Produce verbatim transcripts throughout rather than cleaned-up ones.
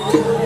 Tepuk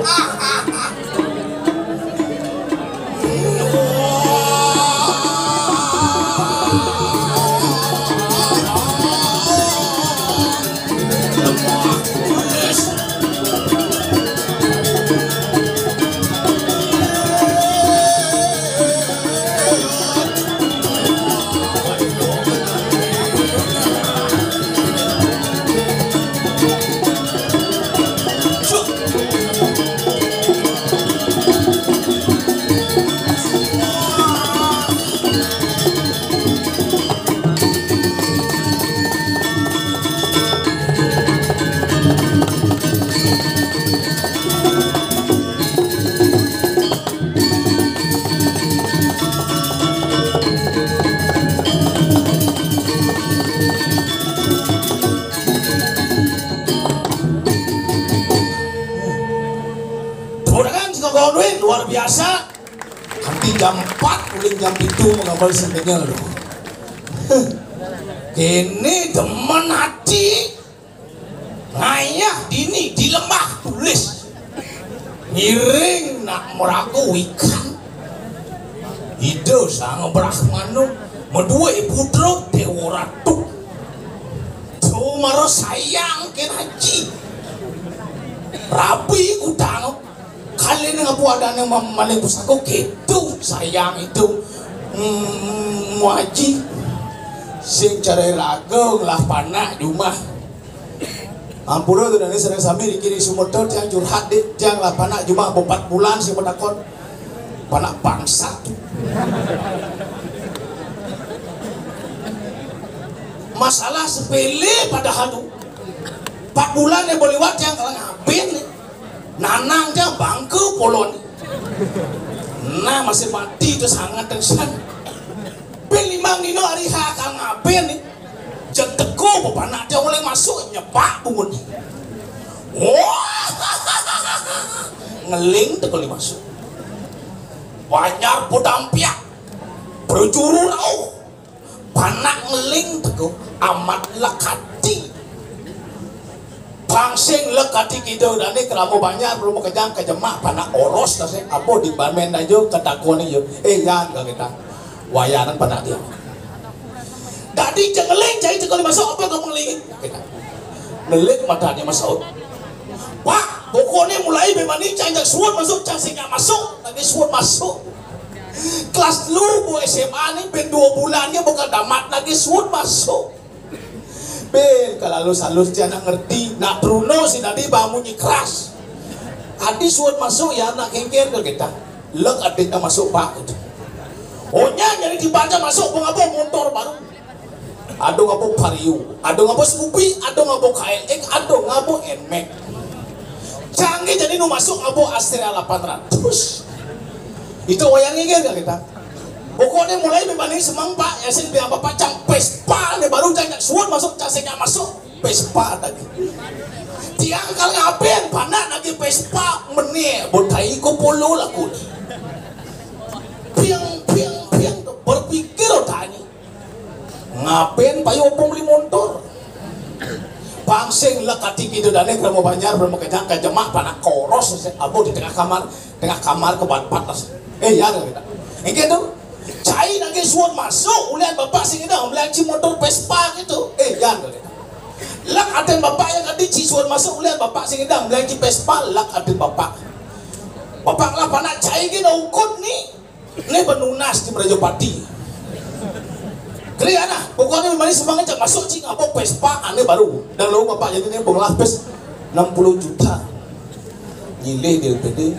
tangan, si Kongkong Dwi, luar biasa. Nanti jam empat, uling jam pitu mengabal sendenya tu. Kini demen hati. Ngayah dini di lembah tulis. Ngiring nak meraga ikan. Ida Sang Brahmana madue putra Dewa Ratu. Tu mara sayang ke haji. Rabi kutang. Kali ni ngapu adane mam-, maling pusaka kitu sayang itu. Hmm, Muaji. Sing cara raga ngelah panak di rumah. Ampura tu dane sareng sami niki ring sumedya tiang curhat dik, tiang ngelah panak jumah empat bulan sing matakon. Panak bangsat. Masalah sepele padahal tu. Empat bulan ni boleh liwat tiang kala ngabin ni. Nanang tiang bangka polon. Nah, masih mati tu sangat tengsan. Pin limang dina hari ha kala ngabin ni. Jeg teka pepanak tiang ulih masuk nyepak bungut. Wah! Ngeling teka ulih masuk. Banjar Padampiak. Prajuru rauh. Panak ngeling teka amat lekati. Pang sing lekati kida dane krama banjar belum makejang ka jemak panak oros tasik apa di bamen aja ketakon aja. Eh, yan ka kita. Wayanan panak dia. Dadi jengeling cai teka ulih masuk apa kamu ngeling? Kita. Nelik matanya masuk. Pak, pokokne mulai be mani cai jak suud masuk, cai sing jak masuk, lagi suud masuk. Kelas telu bu S M A ni, ben dua bulan ni bakal tamat lagi suud masuk. Ben, kalau halus-halus dia nak ngerti, nak Bruno si tadi bamu nyikras. Adi suud masuk ya nak kengken ke kita. Lek adi tak masuk pak gitu. Oh nya jadi tiba aja masuk pengapa motor baru. Ada ngapa Vario, ada ngapa Scoopy, ada ngapa K L X, ada ngapa Nmax. Canggih jadi nu masuk ngapa Astrea lapan ratus. Itu wayang inggih enggak kita? Pokoknya mulai membanding semang Pak Yasin biar Bapak cang Vespa ni baru cang suud masuk, cang sing masuk Vespa tadi. Tiang kal ngaben panak lagi Vespa menir botai ko polo laku ni. Piang, piang, piang, berpikir tani. Ngaben payu apa beli montor? Pang sing lek ati kida dane krama banjar, krama kejang, ka jemak panak koros, abu di tengah kamar, tengah kamar ke bat-bat tas. Eh, ya, kita. Engke tu, cai nage suud masuk, ulian bapak sing idang, ulian ci motor Vespa gitu. Eh, ya, kita. Lek aten bapak yang adi ci suud masuk, ulian bapak sing idang, ulian ci Vespa, lek aten bapak. Bapak lah panak cai gini ukut ni. Ni benunas di Merajapati. Kali ana, pokoknya memang ni semang cak masuk cik ngabok Vespa ane baru. Dan lalu bapak jadi ni bengelah pes enam puluh juta. Nyilih dia tadi.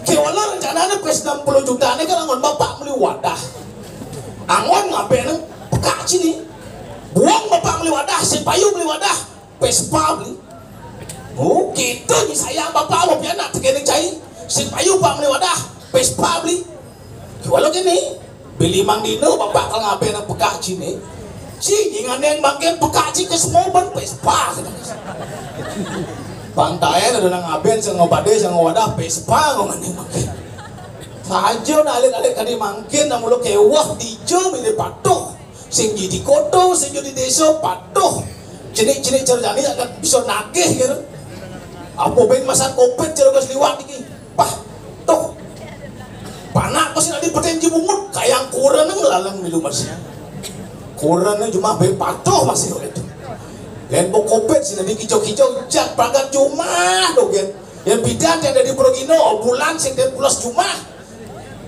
Kewala rencana ni pes enam puluh juta ni kan angon bapak beli wadah. Angon ngaben pekak sini. Buang bapak beli wadah, si payu beli wadah. Vespa beli. Oh, kita ni sayang bapak mau pianak tegene cai. Si payu pak beli wadah, Vespa beli. Walau gini, beli mang dino bapak kalau ngapain nak pekak cini. Cini nganeng bangke pekak cini ke semua ban Vespa. Pantai ada nang aben sing ngobade sing wadah Vespa kau nganeng bangke. Saja nak alit-alit kadi mangkin nak mulu kewah dija milih patuh. Sing jadi kota, sing jadi desa patuh. Jenik-jenik cara jani akan bisa nagih gitu. Apa bén masan kopit jero gas liwat iki? Pah, tuh. Panak masih nanti peten jibungut, kayang kurené nglalang milu masih. Kurené jumah bén patuh masih kok itu. Yén mau kopit sih nanti kijo-kijo, jak pragat jumah dong, yén. Yén bidan yang dari Progino, bulan sing ten pulas jumah.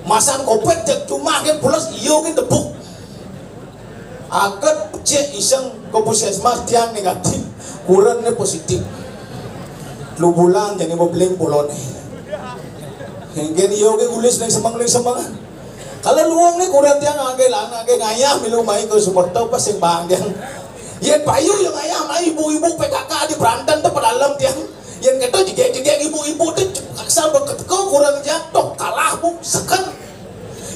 Masan kopit jak jumah gén pulas, iyo gén tebuk. Aget cek iseng ke puskesmas, tiang negatif, kurené positif. Lu bulan jadi mau beling poloné. Gén iyo gén gulis neng semeng, neng semeng. Kalau luwung né kurang tiang, angge lah, angge ngayah milu mai ke Sumerto pas sing bang tiang. Yén payu yang ngayah mai ibu-ibu P K K di Beranten tuh pedalem tiang. Yén kéto jegég-jegég ibu-ibu tuh asal beketeko kurang jatuh, kalah, Bu, seken.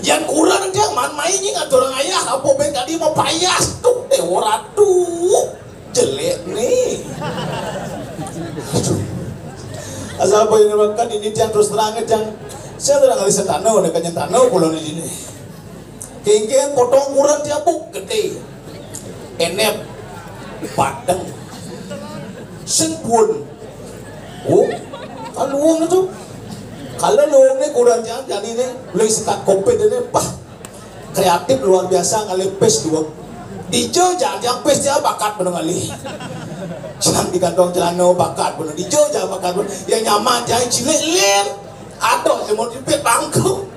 Yén kurang tiang man mai nying atur ngayah, apa bén tadi mau payas tuh, Déwa Ratu. Jelek nih. Aduh. Asal apa yang makan ini tiang terus terang tiang. Saya terang kali setano, ada kanyang tano pulau di sini. Kéngkén potong kurang tiang, Bu, gedé. Enep, padeng. Sing puun. Oh, kan luwung itu. Kalau luwung ini kurang tiang, jadi ini mulai sekat kopit ini, bah, kreatif luar biasa ngalih pis dua. Dijo jangan tiang pis tiang bakat bener ngalih. Jangan di kantong celana bakat bener. Dijo jangan bakat bener. Yang nyaman jangan cilik lir. Aduh, semua jepit bangku.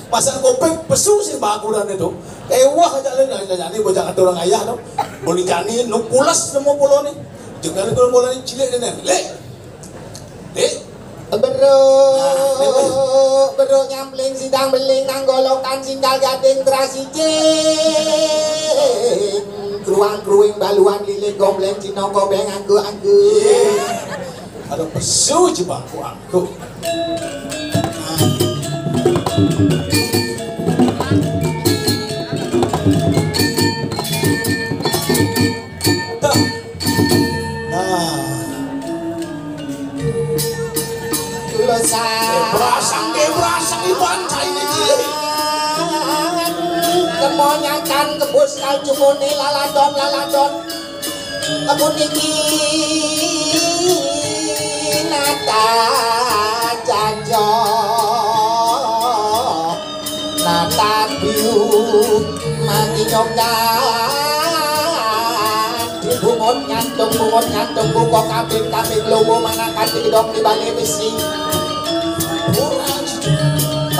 Masan kopit pesu sih bakuran itu. Ewah aja lén, jadi bocah atur ngayah tuh. Boleh jani nu pulas semua pulau nih. Juga itu pulau nih cilik nih. Lé. Lé. Beruk, beruk nyampling sidang beling nang golokan singgal gading terasiking. Kruang kruing baluan lilik gombleng cinongko beng anggu anggu. Ada pesu cibangku angku. Nah. Berasang, eh, berasang, iban cai ini. Kemonyakan kebus kau cumuni laladon, laladon. Aku niki nata jajo, nata biu, mati nyokan. Dibungut nyantung, bungut nyantung, buka kaping, kaping lomo, mana kati gedong di bali besi.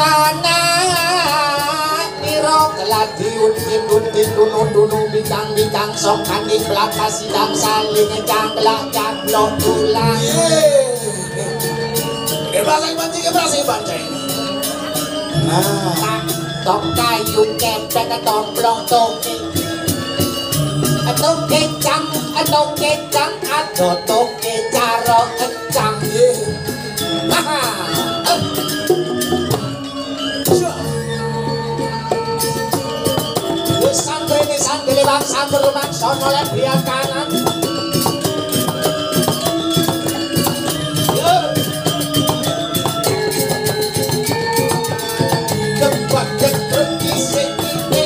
Tanah niro keladi untin, untin, dunu, dunu, bintang, bintang, sok kanding belaka sidang saling cangklak cangklok tulang. Iye. Ibrahim Panji, Ibrahim Panji. Nah. Tok kayu kepek tomplok toke. Toke cang, toke cang, ado toke caro kecang. Iye. Haha. Wis santrine sandile wangsan berumangsa noleh griya kanan. Yo. Gebak gebrek isik-isik.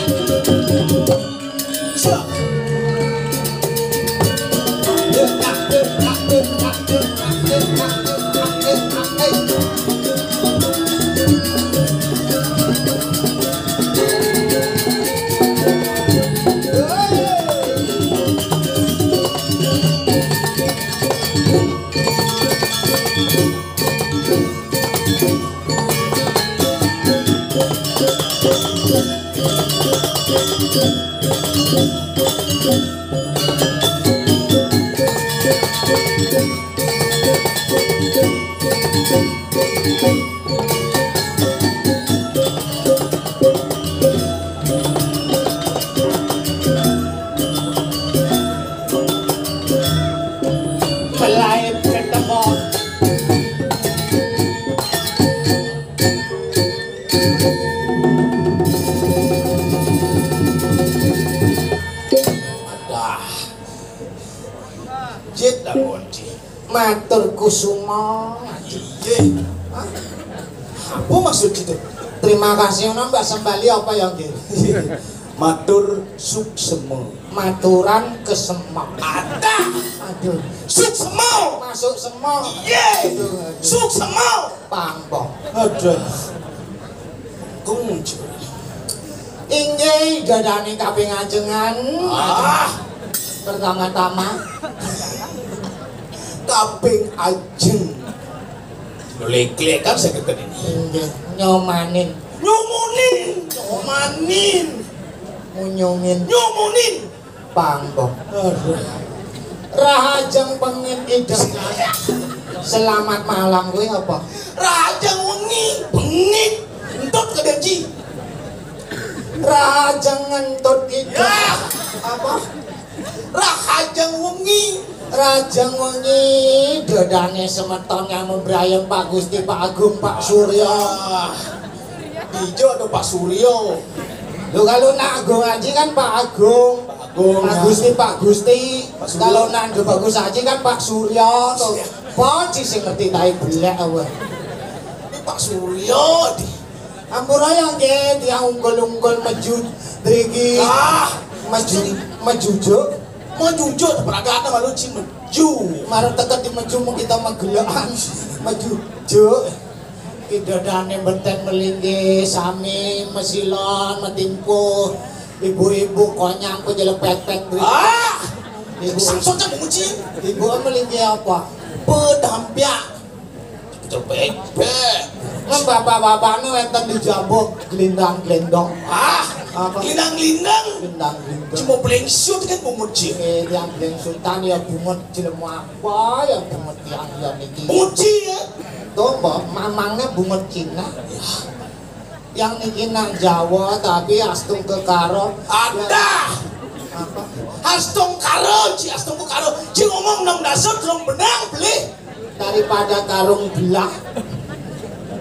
Mulai ketemu. Adah. Jit dah kunci. Matur kusuma. Iye. Hah? Apa maksud itu? Terima kasih, ngono Mbak Sembali apa ya, nggih? Matur suksema. Maturan ke Semok. Ada. Aduh. Suk Semok. Masuk Semok. Iya. Aduh, aduh. Suk Semok. Pangpok. Aduh. Kung muncul. Inggih, dadane kaping ajengan. Ah. Pertama-tama. Kaping ajeng. Lho, lek-lekan saya keten ini. Inggih, nyomanin. Nyumunin. Nyomanin. Munyungin. Nyumunin. Pangkok. Aduh. Rahajeng pengit ideng. Selamat malam kuwi apa? Rahajeng wengi, pengit. Entut kedenci. Rahajeng ngentut ideng. Ya. Apa? Rahajeng wengi. Rahajeng wengi, dadane semeton yang membrayem Pak Gusti, Pak Agung, Pak Surya. Ah. Ijo tuh Pak Surya. Lho, kalau nak Agung Aji kan Pak Agung. Pak Agung, Pak ya. Gusti, Pak Gusti. Pak Surya. Kalau nak Ndo Bagus Aji kan Pak Surya tuh. Iya. Poci sing ngerti tai belek apa? Ini Pak Surya di. Ampura ya nggih, tiang ungkul-ungkul meju driki. Ah, meju, mejujuk. Mejujuk, peragakan malu ci meju. Marang teket di meju mau kita megelekan. Mejujuk. Idadane benten melinggih, sami mesilon, metimpuh. Ibu-ibu konyang pejelek pepet driki. Ah! Ibu, samsut cak memuji. Ibu melinggih apa? Pedampiak. Betul bebek. Nang bapak-bapak nu enten di jabuk gelindang-gelindong. Ah, apa? Gelindang-gelindang. Gelindang-gelindong. Cuma blengsut kan bungut sih. Eh, yang blengsutan ya bungut jelema apa ya bungut yang ya niki. Bungut sih ya. Tuh, Mbok, mamangnya bungut Cina. Ya. Yang niki nang Jawa tapi astung kekaro. Ada. Apa? Astung karo, ci astung kekaro. Ci ngomong enam dasar belum benang beli. Daripada karung belah.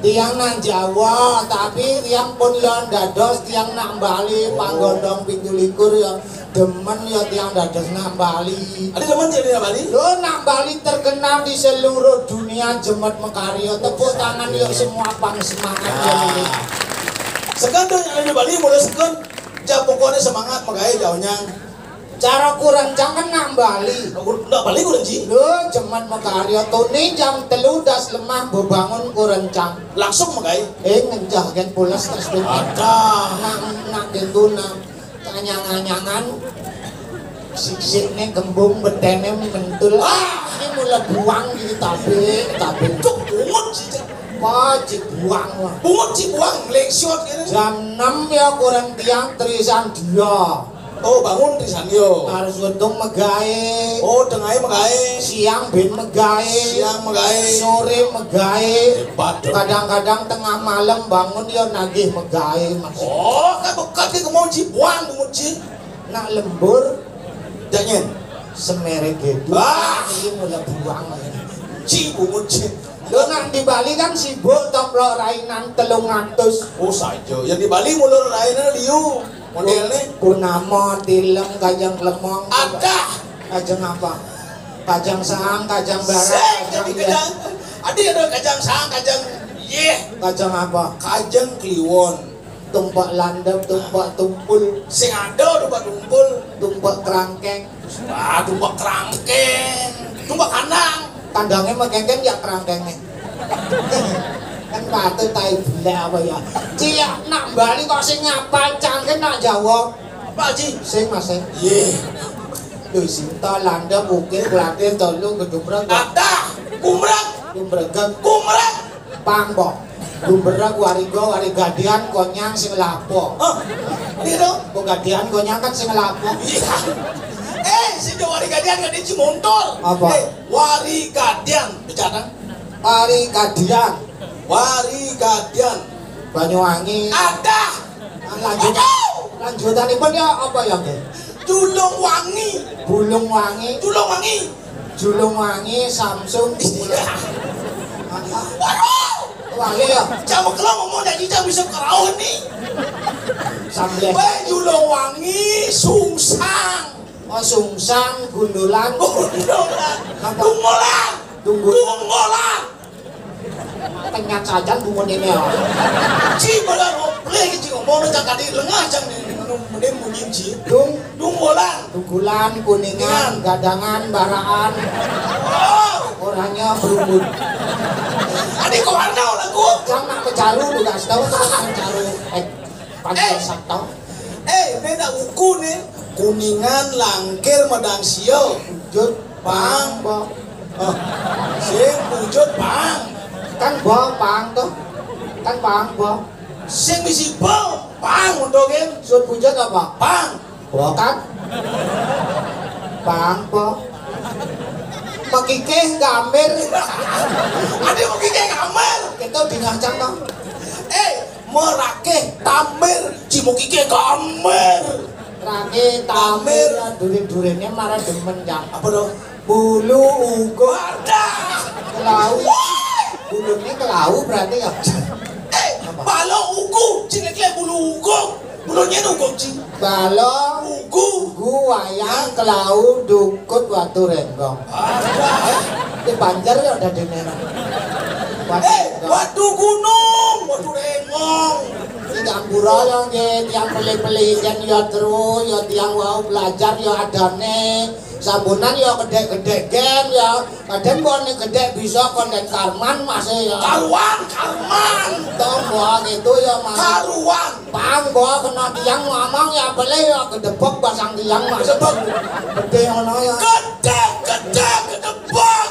Tiang nang Jawa, tapi tiang pun ya dados tiang nak Bali, panggondong pitu likur ya demen ya tiang dados nak Bali. Ada demen jadi nak Bali? Lo nak Bali terkenal di seluruh dunia, jemet mekarya, tepuk tangan ya semua pang semangat ya. Nah. Sekan tuh yang di Bali mulai sekan. Ja pokoknya semangat megawe jauhnya. Cara kurencang kan nak Bali. Ndak Bali kurenci. Lho, jemet mekarya tuni jam telu das lemah bebangun kurencang. Langsung megai. Eh, ngencah kan pulas tas betul. Ada. Nak, nak gentu nak. Anyang-anyangan. Siksikne kembung betene mentul. Ah! Ini mula buang di tabe, tabe. Cuk, bungut sih, Cak. Apa, ci buang, wah. Bungut ci buang, melengsot gitu. Jam enam ya kurang tiang trisan dia. Oh, bangun di sana yo. Harus untung megawe. Oh, tengahnya megawe. Siang ben megawe. Siang megawe. Sore megawe. Hebat dong. Kadang-kadang tengah malam bangun ya nagih megawe, Mas. Oh, kan bekat ki kemau ci buang bungut ci. Nak lembur. Janyen. Semere gitu. Wah. Ini mula buang. Ci bungut ci. Lo nak di Bali kan sibuk toplok rainan telung atus. Oh, saja. Yang di Bali mulur rainan liu. Modelnya. Purnama, Tilem, Kajang Klemong. Ada. Kajang apa? Kajang Sang, Kajang Barat, Sing, Kajang tapi Kajang. Ada, ada Kajang Sang, Kajang. Yeh. Kajang apa? Kajang Kliwon. Tumpek landep, tumpek tumpul. Sing ada tumpek tumpul. Tumpek kerangkeng. Ah, tumpek kerangkeng. Tumpek kandang. Kandangnya mengkengkeng ya kerangkengnya. Kan patut tai belek apa ya? Ciak nak Bali kok sing ngapal cangkem nak Jawa. Apa, Ji? Sing, Mas, sing. Iya. Lho, sinta, landep, ukir, kelatin, tolu, gedumreng. Ada. Kumreng. Gumregek. Kumreng. Pang, Mbok. Gumbrek, wariga, warigadian, konyang, sing lapo. Oh, iya dong. Kok gadian, konyang kan sing lapo. Iya. Eh, si do warigadian kan dia cimontor. Apa? Eh, warigadian. Bicara. Warigadian. Warigadian. Banyuwangi. Ada. Lanjut. Aduh. Lanjutanipun ya apa ya, Nggih? Julung Wangi. Bulung Wangi. Julung Wangi. Julung Wangi, Samsung. Iya. Waduh. Wangi ya. Jamu kelong ngomong dari jam bisa keraun nih. Sambil. Weh, Julung Wangi, Sungsang. Oh, Sungsang, Gundulan. Gundulan. Apa? Tunggulan. Tunggulan. Tunggulan. Tengah sajan bungut ini ya. Ci, malah ngoplek, ci, ngomong, jangan di lengah, jangan di Mending bunyi ji. Dung. Dung bolang. Dukulan, Kuningan, Kuningan. Gadangan, Baraan. Oh. Orangnya berubut. Adi kok warna lagu? Cang nak kecaru juga, setahu tak kecaru. Eh, pantai Eh. Sabtu. Eh, beda uku nih. Kuningan, Langkir, Medang Sio. Jut. Pang. Bo. Oh. Sing wujud pang. Kan bo pang tuh. Kan pang bo. Sing misi bo pang untuk kan. Sut wujud apa? Pang. Bo kan. Pang bo. Makikeh gamir. Ada makikeh gamir. Kita di ngacang tuh. Eh, merakeh tamir, cimukikeh gamir. Rakeh tamir, tamir. Durin-durinnya marah demen, Cang. Apa dong? Bulu ugo. Wadah. Kelau. Woi. Bulunya kelau berarti ya. Eh, apa? Balo ugu, cileknya bulu ugu. Bulunya ugu, cing. Balo. Ugu. Ugu, wayang, ya. Kelau, dukut, watu renggong. Wadah. Di Banjar ya udah di mana? Eh, watu gunung, watu renggong. Di Gambura ya, nggih, tiang pelih-pelih kan ya terus, ya tiang wau belajar ya adane. Sambunan ya gedek-gedek gen ya. Kadang mbok nek gedek bisa konden karman masih ya. Karuan, karman. Tong mbok gitu ya, Mas. Karuan. Pang mbok kena tiang ngomong ya boleh ya gedebek pasang tiang, Mas. Gedebek. Gede ngono ya. Gedek, gedek, gedebek.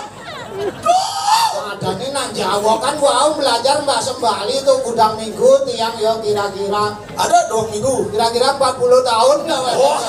Duh. Adane nak Jawa kan wau belajar Mbak Sembali tuh gudang minggu tiang ya kira-kira. Ada dua minggu. Kira-kira empat puluh tahun ya, Mas. Wah.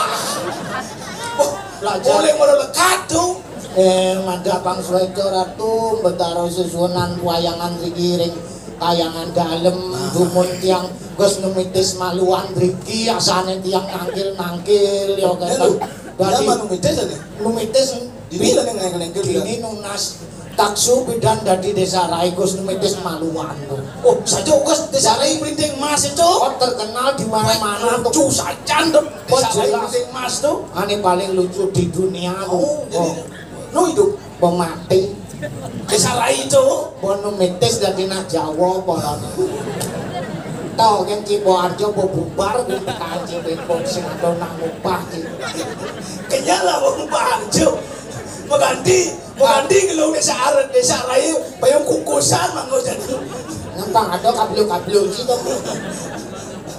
Belajar. Boleh baru lekat tuh. Eh, mada pang suweka Ratu, Betara Sesuunan Wayangan Rigi ring Kayangan Dalem, ah. Dumun tiang Gus Numitis Maluan Rigi, asane tiang nangkil-nangkil, ya, ya, kan. Lho, dadi ya, Numitis ini? Numitis. Dini lah ning nangkil-nangkil, ya. Dini nunas taksu bidan dadi desa rai Gus Numitis Maluan, tuh. Oh, saja Gus desa rai Printing Mas itu. Oh, terkenal di mana-mana, tuh. Lucu sajan, tuh. Oh, desa rai jelas. Printing Mas, tuh. Ane paling lucu di dunia, tuh. Oh, jadi oh. Nu hidup. Pemati. Desa rai itu. Bono mitis dadi nak Jawa apa lho. Tau kan Cipoarjo apa bubar di tekan Cibinong sing ada nak ngupah iki. Kenyal lah wong Cipoarjo. Mengganti, mengganti kalau desa aret, desa rai, payung kukusan mangko jadi. Ngempang ada kabluk-kabluk gitu.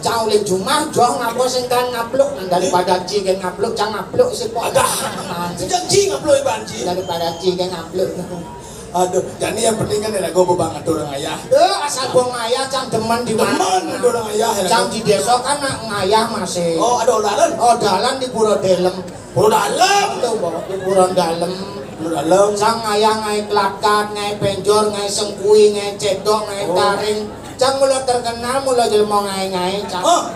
Cang ulih jumah, joh ngapa sing kan ngapluk, nah, daripada ci kan ngapluk, cang ngapluk sih, Pok. Adah. Nah, sejak ci ngapluk, Iban, ci. Daripada ci kan ngapluk. Aduh, jadi yang penting kan ada gue bebang atur orang ayah. Eh, asal bong ayah, cang demen di mana? Demen atur orang ayah, ya. Cang di desa kan nak ngayah masih. Oh, ada dalan? Oh, dalan di Pura Delem. Pura Dalem. Itu, Mbok, di Pura Dalem. Pura Dalem. Sang ngayah ngae Klakat, ngae Penjor, ngae Sengkui, ngae Cedok, ngae, oh, Taring. Cang mula terkenal, mula jelema ngae-ngae, cang. Oh,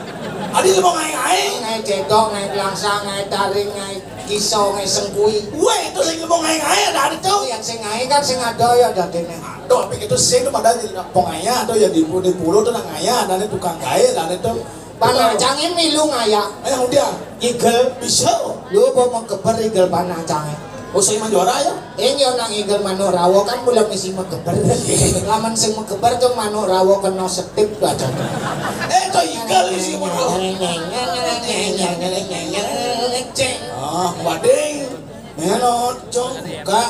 adi jelema ngae-ngae? Ngae Cedok, ngae Klangsang, ngae Taring, ngae Kiso, ngae Sengkui. Weh, itu sing jelema ngae-ngae ada, ada tuh. Yang sing ngae kan sing ada ya dadine. Aduh, tapi itu sing itu padahal jadi pengayah tuh ya di, di pulau tuh nang ngayah, ada tukang gawe, ada tuh. Panah cange milu ngayah. Ayo, udah. Igel. Bisa. Lu apa megeber igel panah cange? Oh, saya mah juara ya. Ing yo nang igel manuk rawa kan mula misi megeber. Lamun sing megeber tuh manuk rawa kena setip aja. Eh, to igel isi manuk. Ah, wading. Melo, cong, buka.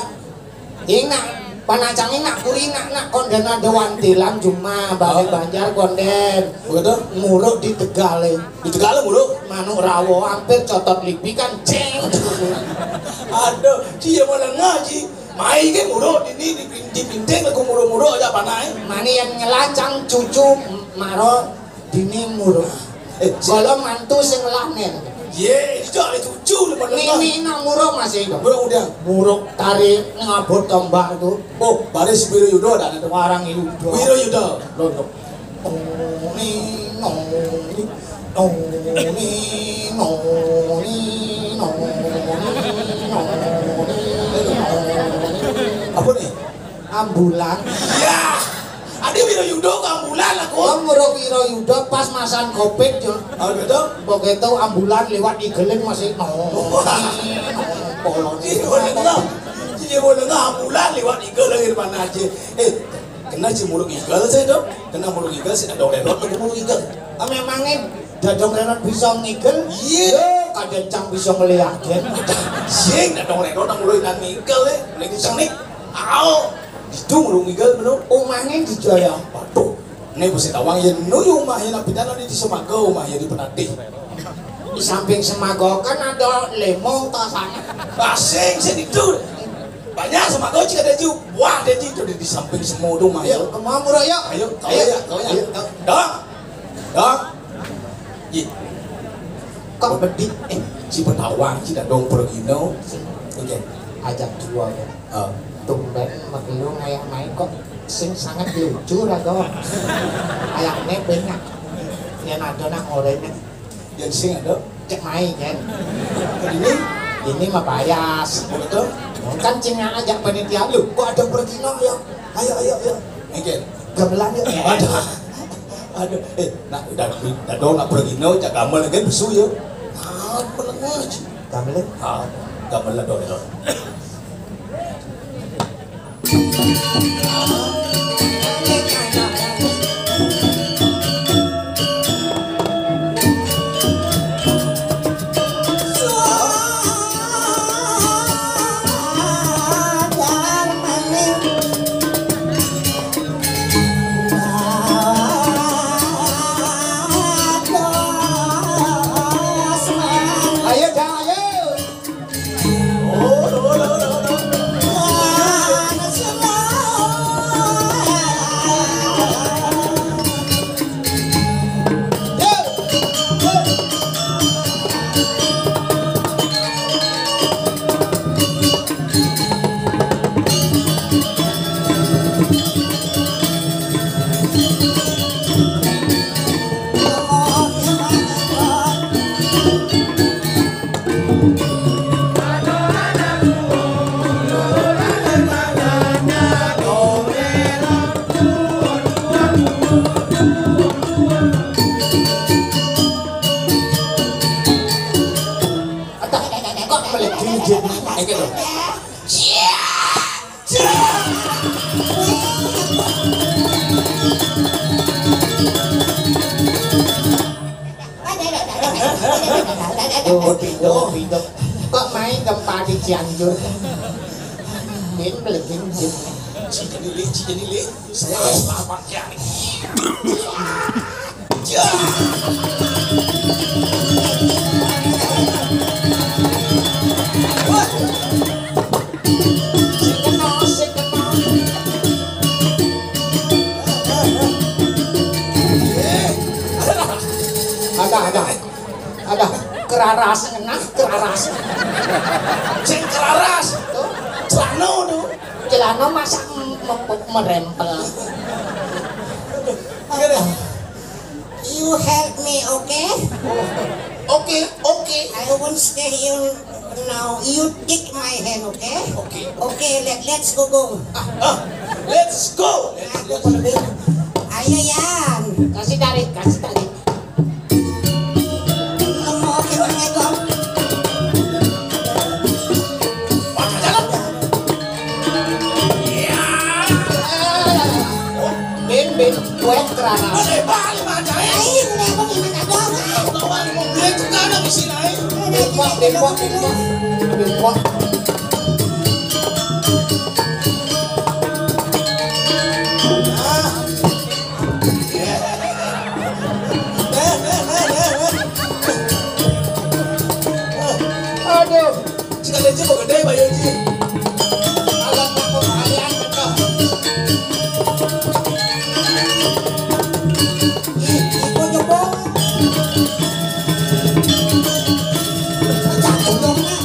Ing nak panacang ing nak kuri nak, nak konden ada wantilan cuma balik, oh, Banjar konden. Begitu? Muruk di Tegal, eh. Di Tegal muruk? Manuk rawa hampir cotot lipi kan, ceng. Aduh, ci ya malah ngaji. Mai ke muruk ini di, di Pinting aku muruk-muruk aja panai. Mani yang nyelacang cucu maro dini muruk. Eh, si- kalau mantu sing lanen. Ye, itu ada cucu lepas lepas. Ini nak muruk masih itu. Muruk udah. Muruk tarik ngabut tombak itu. Oh, baris Wiro Yudo ada, ada warang Yudo. Wiro Yudo. Londo. Toni, noni, toni, noni, noni, noni, noni. Apa nih? Ambulan. Ya. Adi Wiro Yudo ke ambulan aku. Kamu Wiro Yudo pas masan covid, Jun. Oh, gitu? Begitu ambulan lewat igelin masih noni, noni, polon. Iya, boleh nggak? Iya, boleh nggak? Ambulan lewat igel lagi depan aja. Eh, kena si muruk igel saya dong. Kena muruk igel sih ada orang dong, muruk igel. Ah, memangnya Dadong Renot bisa ngigel. Iya. Kadang cang bisa ngeliatin. Sing dadong Renot nang mulai nang ngigel, eh. Mulai kenceng nih. Au. Itu mulai ngigel bener. Umahnya di Jaya. Waduh. Ini mesti tawang ya, nu ya umahnya, napi tanah di Semaga, umahnya di Penatih. Di samping Semaga kan ada lemong, tas sana. Asing sih itu. Banyak Semaga cik ada ju. Wah, ada ju itu di samping semua tuh mah. Ayo, kemana, Bro? Yuk. Ayo, kau ya, kau ya. Ayo. Dong. Dong. Ih. Kok bedit? Eh, si Petawang, si Dadong Pergino. Oke. Ajak dua ya. Oh. Tumben makelu ngayak main kok sing sangat lucu, Raga. Ayamnya banyak. Yang ada nak oranye. Yang sing ada? Cek main kan. Ini? Ini mah bias. Betul. Kan cing ajak panitia lu. Kok ada Pergino ya? Ayo, ayo, ayo. Oke. Gamelan yuk. Aduh. Aduh. Eh, nak, udah, udah dong, nak Pergino, cak gamel kan besu ya. Ah, belenga. Gamel? Ah, gamel lah dong, dong. Ayo, Jang, ayo. Kok melejit jin? Iki lho. Oh, pindah, pindah. Kok main gempa di Cianjur? Ini melejit jin. Cik, ini, Cik, ini, Cik. Saya harus apa, ya? Ada, ada. Ada. Keraras, nah, keraras. Sing keraras. Tuh. Celana tuh. Celana masa m-, m-, merempel. Gini. You help me, okay? Okay, okay. I won't stay here now. You take my hand, okay? Okay. Okay, let, let's go, go. Ah, ah, let's go. Let's, let's. Ayo, Yan. Kasih tarik, kasih tarik. Lemah, oke, Bang Ego. Pakai jalan. Bin, bin, kue kerana. Boleh balik, Bang Jai. Aing, kenapa gimana dong? Kawan, mau beli tukang di sini, aing. Bepok, bepok, bepok. Bepok. Ah. Aduh. Jika dia cuma gede, bayar ji. Alat pokok harian betul. Ih, iko jebol. Jatuh dong, nah.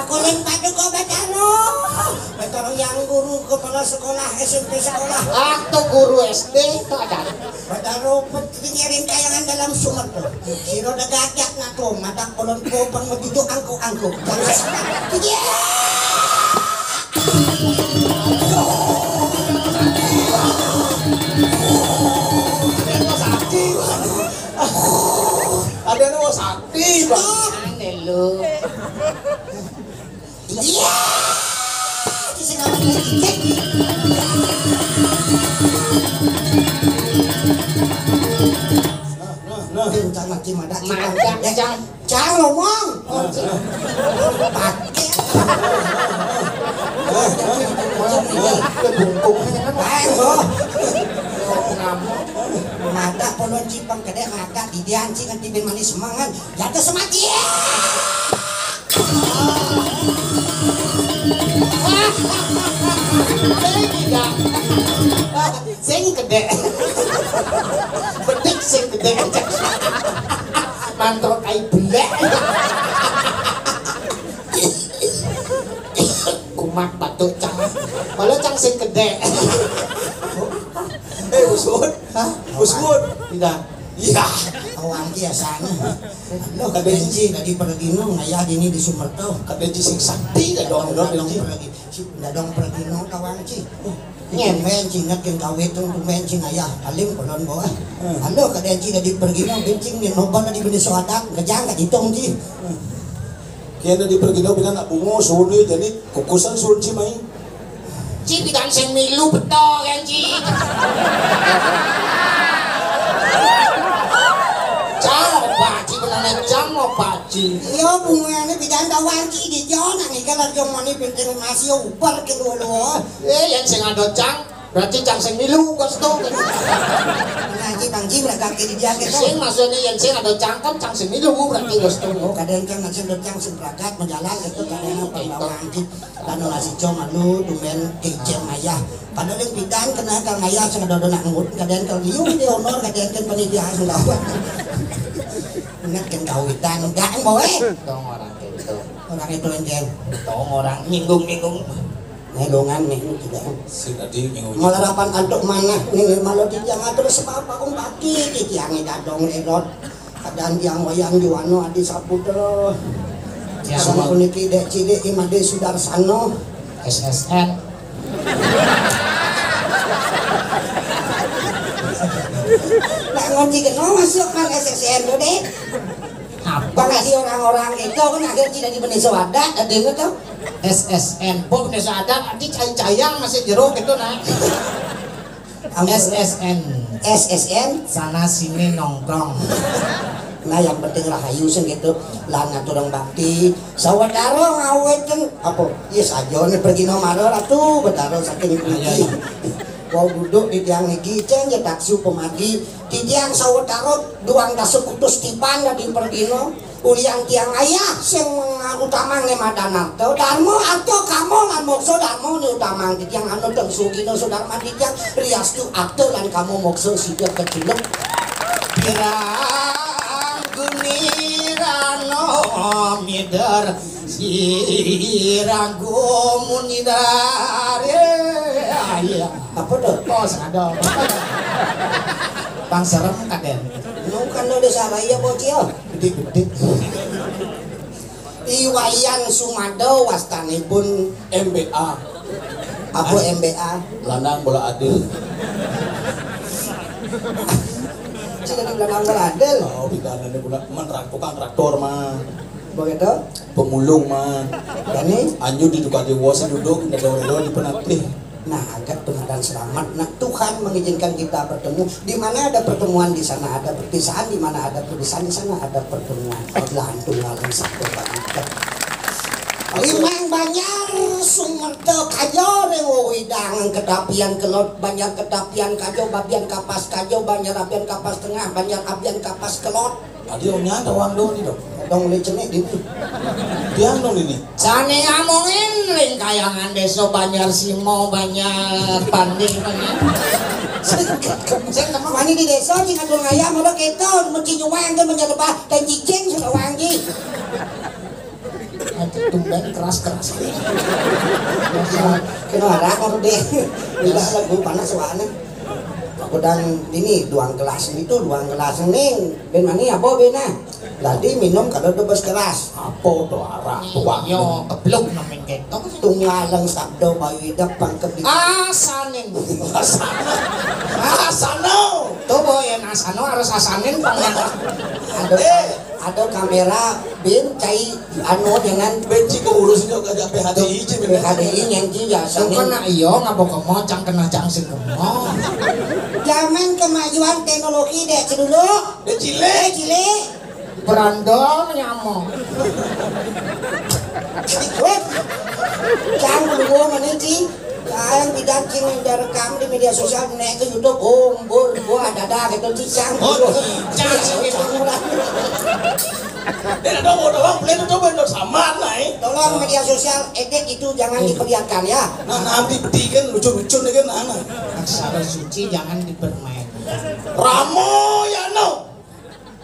Aku lin Paduka Batara. Batara yang guru kepala sekolah S M P sekolah. Atau guru S D itu ada. Batara pet-, pengiring kayangan dalam Sumet to. Sira udah gagak nak to, madak kolon kopang metuju angkuk-angkuk. Iya. Ada yang mau sakti, Bang. Aneh lu. Iya. Sing ngomong dikit. Nah, nah, nah. Cang lagi madak, Cang. Madak, eh, Cang. Cang ngomong. Pakai. Ayo, madak polon cipang kedek madak didian cing nganti bin manis semangat. Jatuh semati. Sing gedek. Bedik sing gedek. Mantrok kai belek. Kumat batuk, Cang. Malah, Cang, sing gedek. Eh, Usut. Hah? Usut. Tidak. Iya. Awang biasanya. Lo kabenci tadi pergi no, ngayah dini di Sumerto. Kabenci sing sakti, dah dong, dong, dong, dong, pergi. Si, dah dong pergi no, kawang ci. Nyen. Tumben ci ingat keng kawit tu, tumben ci ngayah. Alim kolon bawa. Hmm. Halo, kabenci tadi pergi no, benci nyen nobal tadi benda soadak, kejang kat hitung ci. Hmm. Kian tadi pergi no, bilang nak bungo, suruh dia jadi kukusan suruh ci main. Ci bidan sing milu beto kan ci. Coba ci benane jam apa ci? Iya, bungane bidan tawang ci di jona nih kalau jong mani penting masih ubar ke luar. Eh, yang sing ada cang, berarti cang sing milu kos to. Ngaji bang ci mereka kiri dia ke. Sing maksudnya yang sing ada cang kan cang sing milu berarti kos to. Oh, kadang kan masih ada cang sing berangkat menjalan gitu kadang apa lawan ci. Kanu nasi cong alu tumben kecen ayah. Padahal yang bidan kena kang ayah sing ada nak ngut, kadang kang liu di honor, kadang kan panitia sing dapat. Ingat kan kawitan, enggak yang bawa. Dong orang itu. Orang itu enggak. Dong orang nyinggung-nyinggung. Ngelongan nih juga. Si tadi nyinggung. Malah rapan antuk mana nih malah di jam terus sebab aku baki di tiang ini dadong lerot. Kadang tiang wayang juano adi saputra. Tiang sama puniki dek cilik imade Sudarsano. S S N. Nak ngonci kena masuk kan S S N tu dek. Apa kasih orang-orang itu kan akhir tidak di Bendesa Wadat ada itu. S S N, Bob Bendesa Adat, nanti cai-caiang masih jeruk itu nah. S S N. S S N. Sana sini nongkrong. Nah, yang penting rahayu sing gitu. Lah ngatur orang bakti. Sawetara ngaweten apa? Iya saja nih pergi nomor ratu betara saking kunci. Wau duduk di tiang niki ceng ya taksu pemagi. Di tiang sawetara duang dasa kutus tiban dadi pergi no. Ulian tiang ayah sing utamang ne madan arta, darma arta kama lan moksa darma ne utamang titiang anu teng sugina sudarma titiang riastu arta lan kama moksa sida keciluk. Pirang guni rano mider sirang gumun idare. Iya. Apa tuh? Oh, sadar. Bang serem kaden. Lu kan udah salah iya bocil. Gede-gede. I Wayan Sumada wastanipun M B A. Apa M B A? Lanang bola adil. Cina di lanang bola adil. Oh, pidanane bola man tukang traktor mah. Begitu? Pemulung mah. Dani? Anyu di tukang dewa sing duduk, ndak ada di penatih. Nah, agat pengadaan selamat. Nah, Tuhan mengizinkan kita bertemu. Di mana ada pertemuan, di sana ada perpisahan. Di mana ada perpisahan, di sana ada pertemuan. Belahan tunggal yang satu bagi kita. Limang Banjar Sumerta kaja ring wewidangan ketapian kelod Banjar ketapian kaja babian kapas kaja Banjar abian kapas tengah Banjar abian kapas kelod. Adi onyang tawang dong ni dong. Dong le cenik dini. Tiang dong dini. Sane ngamongin ring kayangan desa Banjar Simo Banjar Pandi Banjar. Sing mani di desa sing ngatur ngayah mula kita mesti nyuwang ke menyelebah dan cicing sudah wangi. Nanti tumben keras-keras. Kena arah kok deh. Udah lagu panas suaranya. Pedang ini, duang gelas itu, duang gelas ning. Ben mani apa ben ah? Tadi minum kada tebus keras. Apa to arah tuak? Yo, kebluk nemen ketok. Tunggalang sabda bayu idep pangkep di. Asanin. Asana. Asana. Tuh, boy, yang asano harus asanin, Bang. Aduh. Eh, ada kamera bin cai anu dengan benci keurus juga gak P H D I aja, bener. P H D I yang dia. Bukan nak iyo, ngapa kemo cang kena cang sing kemo. Zaman kemajuan teknologi dek cedulu. Dek cilik. Dek cilik. Berandal nyamo. Weh, cang dulu mana cing? Kain bidan cing udah rekam di media sosial, naik ke YouTube, oh, embur, gua ada dah gitu, cicang. Oh, cicang, gitu. Dia ada mau doang, beli itu coba itu sama lah, eh. Tolong media sosial, edit itu jangan diperlihatkan ya. Nah, nanti bedikan lucu-lucu nih kan, nah, nah. Aksara suci jangan dipermainkan. Ramo ya no.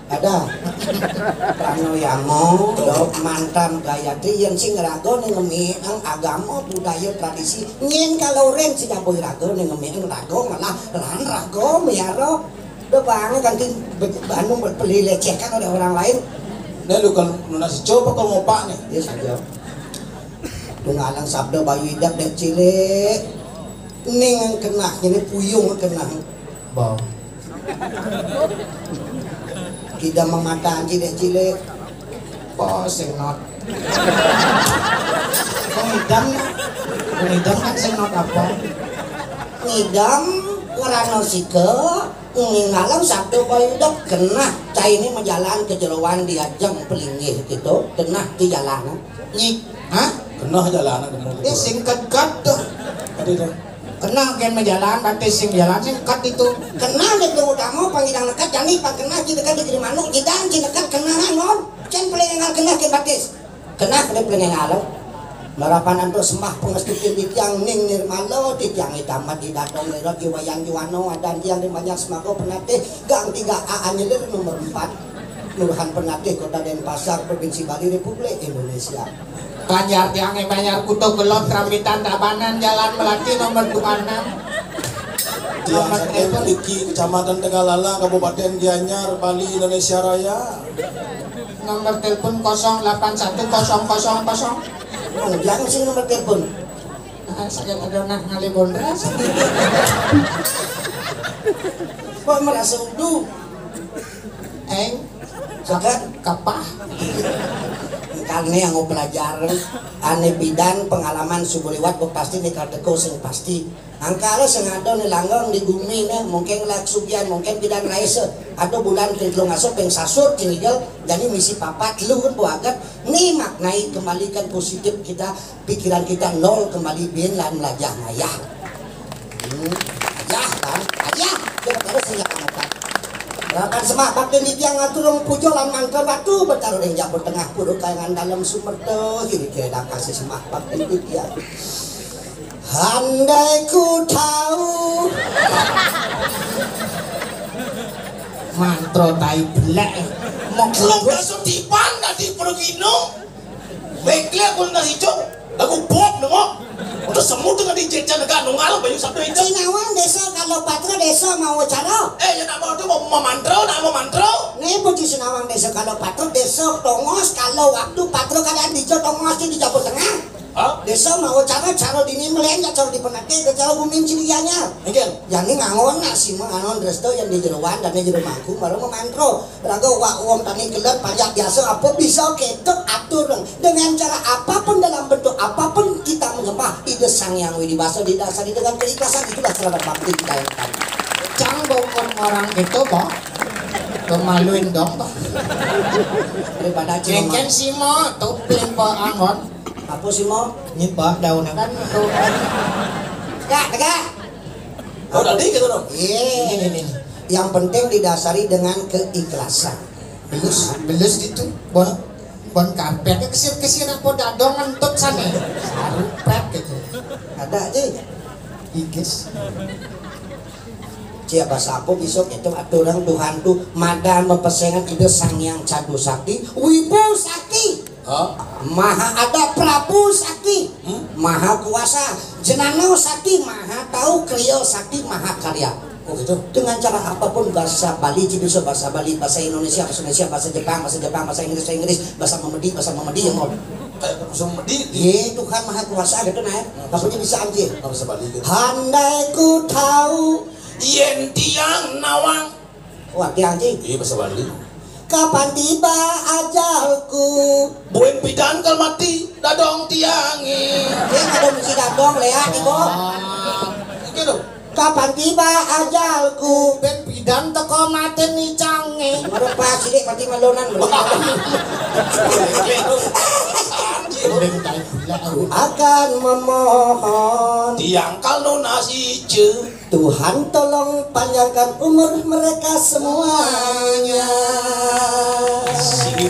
Ada. Rano Yamo, dok mantan Gayatri yang sing rago nih ngemiang agama, budaya, tradisi. Nyen kalau ren si dapur rago nih ngemiang rago malah lan rago miaro. Udah banget ganti be- Bandung beli lecehkan oleh orang lain. Nah, lu kan lunas coba kalau mau pak nih. Dia saja. Tunggalang sabda bayu idap dek cilik. Ning kena, ini puyung kena. Bau. Kita mematahan cilik-cilik. Oh, sing not. Ngidam. Ngidam kan sing not apa? Ngidam ngerano sike, ngalem sabda bayu dok kena. Cai ini menjalan ke jeroan diajeng pelinggih gitu, kena di jalan. Nyik, hah? Kena jalan, kena. Dia singkat kat tuh. Tadi tuh. Kena gen menjalan, batis sing jalan singkat itu. Kena dia belum utama pangidang dekat, jani pang kena kita dekat di manuk, kita kita dekat kena non. Cen pelingal kena ke batis. Kena kena pelingal. Marapan antuk sembah pengestutin di tiang ning nirmalo, di tiang itamat di datong nirot di wayan juano, adan tiang di banyak semago penatih, gang tiga A anyelir nomor empat. Kelurahan Penatih, Kota Denpasar, Provinsi Bali, Republik Indonesia. Banjar tiangnya Banjar Kuto Gelot Rambitan Tabanan Jalan Melati nomor dua enam. Tiang nomor telepon Iki, Kecamatan Tegalala, Kabupaten Gianyar, Bali, Indonesia Raya. Nomor telepon kosong delapan satu kosong kosong kosong. Oh, jangan sih nomor telepon. Ah, saya ada nak ngalih bondras. Kok merasa udu? Eng, sakat kapah. Karena yang mau pelajar, ane bidan pengalaman subuh liwat, pasti nih kata sing pasti. Angkara sing ada nih langgeng di bumi nih, mungkin lak sugian, mungkin bidan raisa. Ada bulan ping telung asa ping sasur tinggel, jadi misi papat lu kan buagat. Nih maknai kembalikan positif kita, pikiran kita nol kembali bin lan melajah ngayah. Hmm, ayah kan, ayah, dia terus sing akan apa? Rakan semak bakti di tiang atur rong pujo lan mangkel batu betaruh ring jabut tengah puru kayangan dalam sumerta kiri kiri dah kasih semak bakti di tiang. Handai ku tahu. Mantro tai belek. Mau kelong kasut tiban tadi pergi no. Bekle aku nang hijau. Lagu Bob nengok. Untuk semua tu kan di jejan negara nungal bayu sabda itu. Sinawang desa kalau patra desa mau cara. Eh, ya nak mau tu mau memantro, nak mau mantro. Nih puji Sinawang desa kalau patra desa tongos kalau waktu patra kadang di tongos di Jawa Tengah. Hah? Desa mau cara cara dini melen cara di penate ke cara bumi cilianya. Engkel. Jadi ngangon nak sima ngangon resto yang di jeroan dan di jero mangku baru memantro. Raga wak wong tani kelet pajak biasa apa bisa ketok atur dong. Dengan cara apapun dalam bentuk apapun kita menyembah Ida Sang Yang Widi Wasa didasari dengan keikhlasan itulah terhadap bakti kita yang tadi. Cang bokon orang itu kok pemaluin dong kok. Daripada cuma Kengken simo topeng pak angon. Apa simo? Nyebak daun kan tuh. Tegak, tegak. Oh, tadi gitu dong. Iya, ini, ini. Yang penting didasari dengan keikhlasan. Belus, belus itu. Bon, bon karpet kesir-kesir apa dadong ngentut sana. Sarupet gitu. Ada aja. Igis. Siapa sapo bisa itu aturan Tuhan tuh madan mempesengan ide Sang Yang Cadu Sakti, Wibu Sakti. Hah? Maha ada Prabu Sakti, hmm? Maha kuasa, Jenano Sakti, Maha tahu, Krio Sakti, Maha karya. Oh gitu. Dengan cara apapun, bahasa Bali, ci bisa bahasa Bali, bahasa Indonesia, bahasa Indonesia, bahasa Jepang, bahasa Jepang, bahasa Inggris, bahasa Inggris, bahasa Memedi, bahasa Memedi, ya mau. Kayak bahasa Memedi. Ye, Tuhan Maha Kuasa gitu, nah. Apa bisa anjir? Apa bahasa Bali gitu? Handai ku tahu. Yen tiang nawang. Wah, tiang, ci. Iya, bahasa Bali. Kapan tiba ajalku? Buin pidan kal mati, dadong tiange. Dia ada mesti dadong, Lea, tiba. Ah, gitu. Kapan tiba ajalku? Ben pidan teko mati ni cange. Baru pas sidik mati melonan. Beng tai gula. Ku akan memohon. Tiang kal nunas ice. Tuhan, tolong panjangkan umur mereka semuanya. Sini.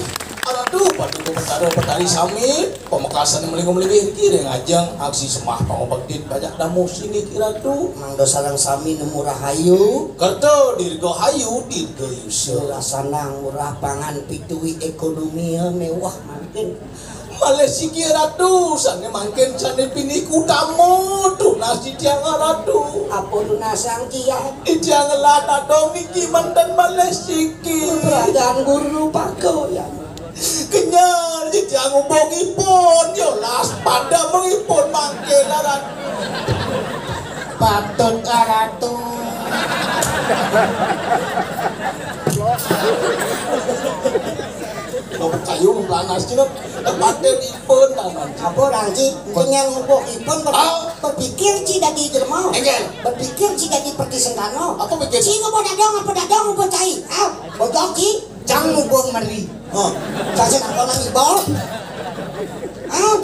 Aduh, Paduka Betara Betari sami, pamekasan melinggo melibih kira ngajeng aksi semah pangobektin banyak damu sini kira tu. Mangda sareng sami nemu rahayu. Kerta dirgahayu dirgayusa. Murah sanang, murah pangan, pituwi ekonomi mewah mangkin. Malih siki ratu, sane mangkin sane pinih utama tunas titiang ratu. Apa tunasang tiang? Titiang ngelah dadong niki manten malih siki. Pradang guru pagoyan. Kenyel titiang ubung ipun, yolas padem ipun mangkin ratu. Patut ratu. Kayu panas cina. Paten ipun taman. Apa orang ci? Kenyang ngubuk ipun ber- Ah. Berpikir ci dadi jelema. Enggak. Berpikir ci dadi peti sentana. Apa pikir? Ci ngubuk dadong apa dadong ngubuk cai? Ah, bojok ci. Cang ngubuk meri. Oh. Cang sing apa nang ibal? Ah.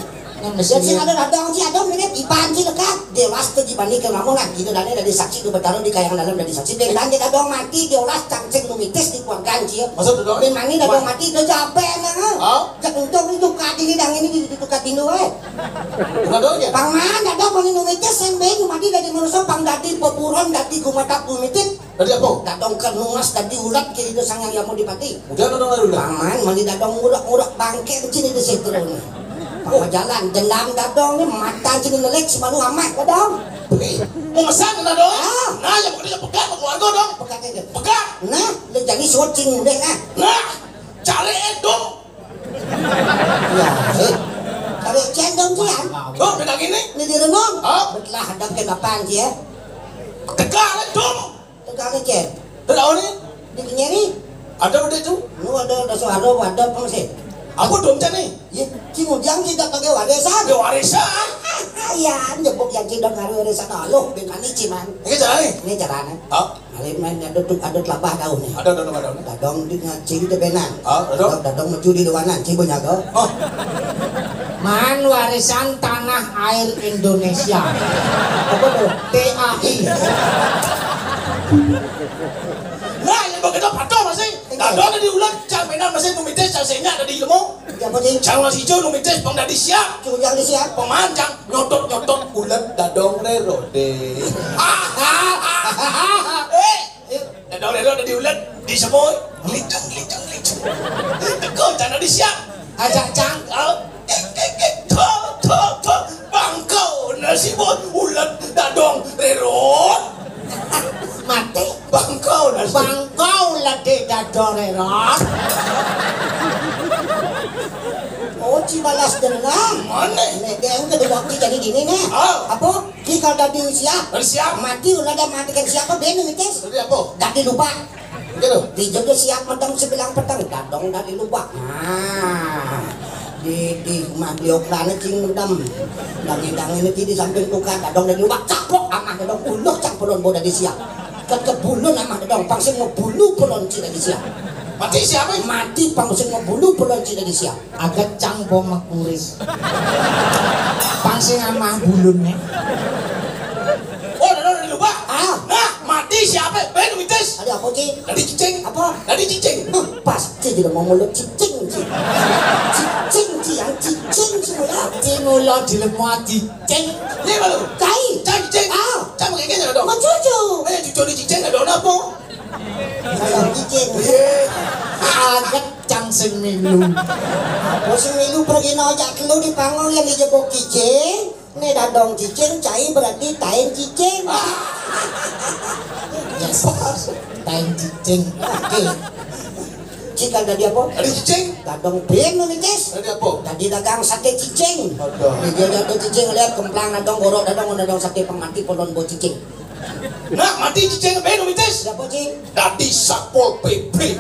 Yang Ya, sing ada dadong ci, ada mirip iban ci dekat. Dewas tu dibandingkan kamu lah. Gitu dane dadi saksi tu bertaruh di kayang dalam dadi saksi. Dan dia dadong mati, dia olah cang sing numitis di keluarga ci. Maksud dadong? Di mana dadong mati, dia capek nah. Ah? Jak untung itu kat ini dang ini di tukar tindu eh. Dadong ya? Paman, dadong mani numitis sing ben mati dadi manusia pang dadi peburon dadi gumatap gumitit. Dadi apa? Dadong kenuas dadi ulat kiri itu sang yang yamu dipati. Udah dadong lalu dah. Paman, mani dadong ngurak-ngurak bangke di sini di situ ni. Pang jalan dendam dadong ni mata sini nelik semalu amat dadong. Eh, mau ngesan dadong? Ah. Nah, yang pokoknya pegang sama keluarga dong. Pegang aja. Pegang. Nah, lu jadi syuting deh ah. Nah, cari dong. Ya, eh. Kalau cendong cian. Oh, beda gini. Ini di rumah. Hah? Betelah ada ke kapan sih ya? Tegal dong. Tegal cen. Tegal ni. Di kenyeri. Ada udah tu. Lu ada ada suara ada apa sih? Apa dong cen ni? Ya, si Mujang sih tak pakai warisan. Ada warisan. Ya, nyebut yang tidak ngaruh warisan. Aloh, dengan ni ciman. Ini jalan ni. Ini jalan. Hah? Ari main ada tu ada telabah daun ni. Ada, ada, ada, ada. Dadong di ngaji di benan. Ah, dadong. Dadong metu di luanan, cibo nyaga. Oh. Man warisan tanah air Indonesia. Apa tu? T A I. Nah, yang begitu patuh masih. Dadong di ulang, cak benan masih numitis, cak senyap dari ilmu. Siapa sih? Cang nasi hijau numitis, pang dari siap. Cuma yang di siap. Pemanjang. Nyotot-nyotot ulet dadong rerode. Eh, dadong rerode di ulet di semua. Licung, licung, licung. Teko cana di siap. Ajak cang. Kau. Tik, tik, tik. Tok, tok, tok. Bangkau nasi bot ulet dadong rerode. Mati. Bangkau nasi. Bangkau lade dadong rerode. Oh, ci balas dendam. Mana? Nek deng kedua ki jadi gini nih. Ah. Apa? Ki kalau dadi siap. Dadi siap. Mati ulah ada matikan siapa ben mitis. Dadi apa? Dadi lupa. Gitu. Di jaga siap matang sebilang petang dadong dadi lupa. Nah. Di di rumah beliau kerana cing dendam. Dagi dang ini di samping tukar dadong dadi lupa. Capok amah dadong uluh cang pelon boda di siap. Ke kebulun amah dadong pangsin mau bulu pelon ci dadi siap. Mati siapa? Mati pangsin mau bulu pelon ci dadi siap. Agat cang bom makuris. Pang sing amah bulunnya. Oh, dadong dadi lupa. Ah. Nah, mati siapa? Ben mitis. Ada apa ci? Dadi cicing. Apa? Dadi cicing. Huh, pasti juga mau mulut cicing ci. Cicing ci yang cicing semula. Ci mulut dilemu cicing. Ini malu. Kai. Cang cicing. Ah. Cang pakai kayaknya dong. Mau cucu. Eh, cucu di cicing ada apa? Kalau cicing. Iya. Agat cang sing milu. Apa sing milu pergi nojak lu di panggung yang dijebok cicing? Nek dadong cicing, cai berarti tain cicing. Ya Taén cicing. Oke. Cik, kan dadi apa? Dadi cicing. Dadong bén nu mitis. Dadi apa? Dadi dagang saté cicing. Aduh. Dia dadi cicing, lihat kemplang dadong, gorok dadong, dadong saté pang mati polon bo cicing. Nah, mati cicing bén nu mitis. Siapa, Cik? Dadi Satpol P P.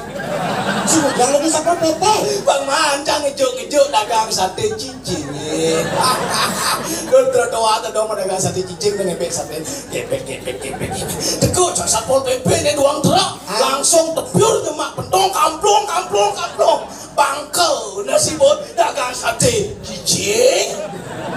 Cik, jangan dadi Satpol P P. Bang Mancang ijuk-ijuk dagang saté cicing. Dul trotoar tu dong dagang saté cicing dengan bek saté. Gebek, gebek, gebek, gebek. Teko cak Satpol P P ni duang truk. Ah. Langsung tepiur nyemak pentong, kamplong, kamplong, kamplong. Bangko nasi bot dagang saté cicing.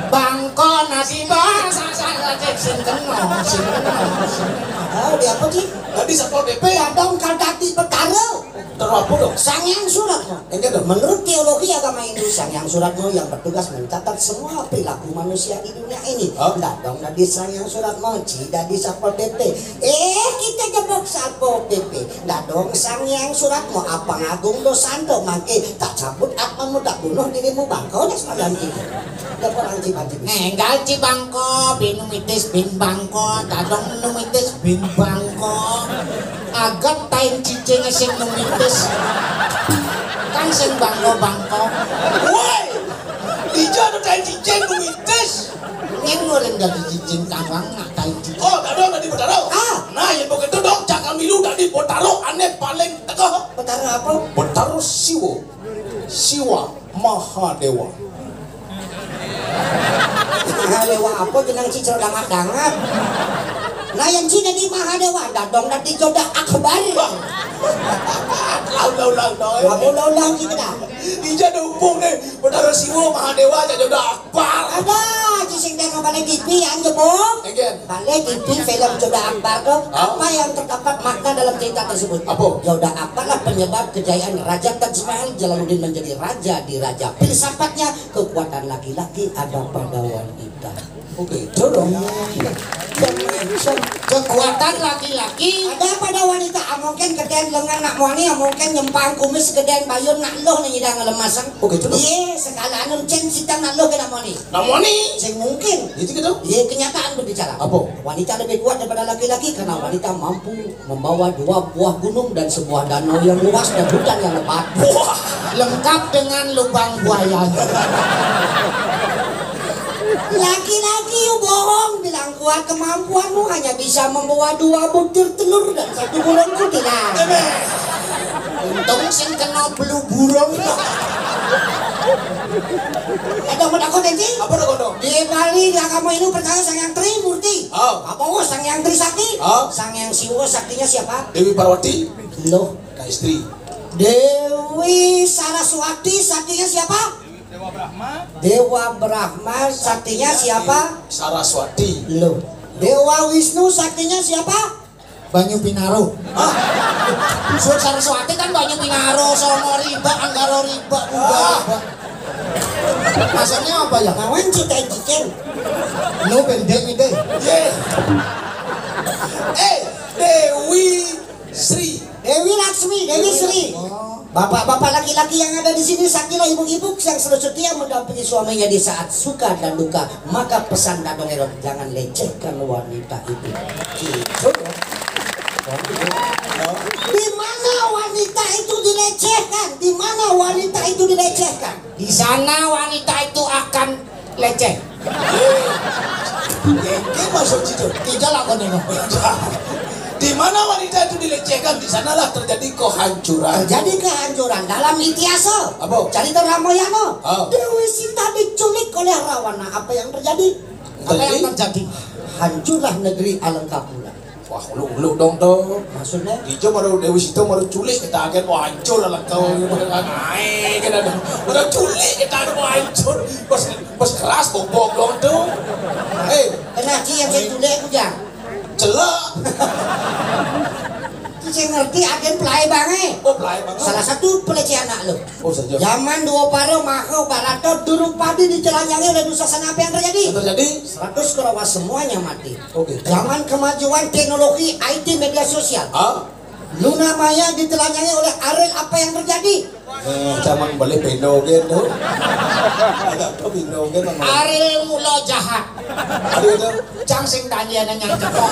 Bangko nasi bot, sa-, sa-, sa-, sing kena, sing kena, sing kena. Oh, dia apa, Cik? Dadi Satpol P P. Dadong kadati betara. Betara apa dong? Sang Hyang Suratma. Enggak dong. Menurut teologi agama Hindu, Sang Hyang Suratma yang bertugas mencatat semua perilaku manusia di dunia ini. Hah? Dadong dadi Sang Hyang Suratma, Cik dadi Satpol P P. Eh, kita jebok Satpol P P. Dadong Sang Hyang Suratma, apa ngagung dosanto mangke tak cabut atmamu, tak bunuh dirimu, bangko das padan kita. Laporan Cik Panji. Nenggal Cik bangko, bén nu mitis bén bangko, dadong nu mitis bén bangko. Agat taén cicing sing nu mitis. Kan sing bangko-bangko. Woi, dija nu taén cicing nu mitis. Ngin ngurin dadi cicing kawang nak taén cicing. Oh, dadong dadi betara. Ah. Nah, yén begitu dong, cak kami lu dadi betara ané paling tekeh. Betara apa? Betara Siwa. Siwa Mahadewa. Mahadewa apa jeneng Cik cero dangat-dangat. Nah, yang Cik dadi Mahadewa, dadong dadi Joda Akbar. Ulang, ulang, ulang, ulang. Apa ulang-ulang Cik dah? Dija dumpung nih, Betara Siwa Mahadewa, Joda Akbar. Ada, Cik sing dia kembali T V yang jebok. Again. Balik T V film Joda Akbar tuh, hah? Apa yang terdapat makna dalam cerita tersebut? Apa? Joda Akbar lah penyebab kejayaan Raja Taj Mahal Jalaluddin menjadi raja di raja filsafatnya. Kekuatan laki-laki ada pada wanita. Oke, tolong. Kekuatan laki-laki ada pada wanita. Ah, mungkin gedén lengan nak muani, ah, mungkin nyempang kumis gedén bayun nak luh nih nyidang lemasang. Oke, tolong. Iya, segala anu cén sitang nak luh ke nak muani. Nak muani? Sing mungkin. Itu gitu. Iya, kenyataan berbicara. Apa? Wanita lebih kuat daripada laki-laki karena wanita mampu membawa dua buah gunung dan sebuah danau yang luas dan hutan yang lebat. Wah. Lengkap dengan lubang buaya. Laki-laki, you bohong, bilang kuat kemampuanmu hanya bisa membawa dua butir telur dan satu burung kuntilan. Emeh. Untung sing kena belu burung. Ada mau takut, Enti? Apa takut, dong? Di Bali, lah kamu ini percaya Sang Hyang Trimurti. Oh. Apa, oh, Sang Hyang Trisakti? Oh. Sang Hyang Siwa saktinya siapa? Dewi Parwati. Loh. Nah, istri. Dewi Saraswati saktinya siapa? Dewa Brahma saktinya siapa? Saraswati. Loh. Dewa Wisnu saktinya siapa? Banyu Pinaro. Hah? Suwun Saraswati kan Banyu Pinaro, Sono Riba, Anggara Riba, Purba Riba. Maksudnya apa ya? Lawan cita cicing. Lu pendek nih deh. Ye. Eh, Dewi Sri. Dewi Laksmi, Dewi Sri. Oh. Bapak-bapak laki-laki yang ada di sini, sakilah ibu-ibu yang selalu setia mendampingi suaminya di saat suka dan duka. Maka pesan Dadong Erot, jangan lecehkan wanita itu. Gitu. Di mana wanita itu dilecehkan? Di mana wanita itu dilecehkan? Di sana wanita itu akan leceh. Ini maksud situ. Tidak lah, kau nengok. Di mana wanita itu dilecehkan, di sanalah terjadi kehancuran. Terjadi kehancuran dalam itihasa. Apa? Cerita Ramayana. Oh. Dewi Sita diculik oleh Rawana. Apa yang terjadi? Apa yang terjadi? Hancurlah negeri Alengkapura. Wah, ulu-ulu dong tuh. Maksudnya? Ijo baru Dewi Sita baru culik kita agen, wah, hancur lah kau. Naik kita dong. Baru culik kita agen, wah, hancur. Pas, pas keras bobok dong tuh. Eh, kena ci yang saya culik aku, Jang. Celak. Ci ngerti agen pelai bangai. Oh, pelai bangai. Salah satu pelecehan anak lu. Oh, saja. Zaman dua para maha barata Drupadi ditelanjangi oleh Dursasana, apa yang terjadi? Yang terjadi? Seratus kerawa semuanya mati. Oke. Zaman kemajuan teknologi I T media sosial. Ah? Luna Maya ditelanjangi oleh Ariel, apa yang terjadi? Eh, zaman balik Indo gitu. Agak ke Indo gitu. Ariel mula jahat. Aduh itu. Cang sing tanya nanya cekok.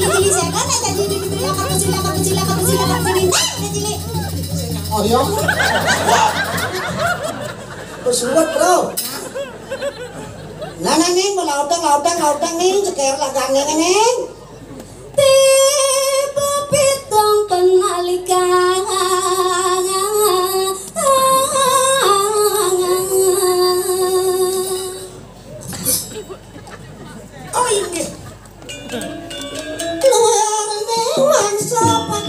cili-cili saya kan, aja cili-cili, apa tuh, cili, apa tuh, cili, apa tuh, cili, apa tuh, cili. Nah, ada cili. Oh, iya. Terus buat, Bro. Nah, nah, Ning, mau lautang, lautang, lautang, Ning, ceker lagane, Ning. Tiba pitung penalikan. Oh, ini. Luar mewah sopan.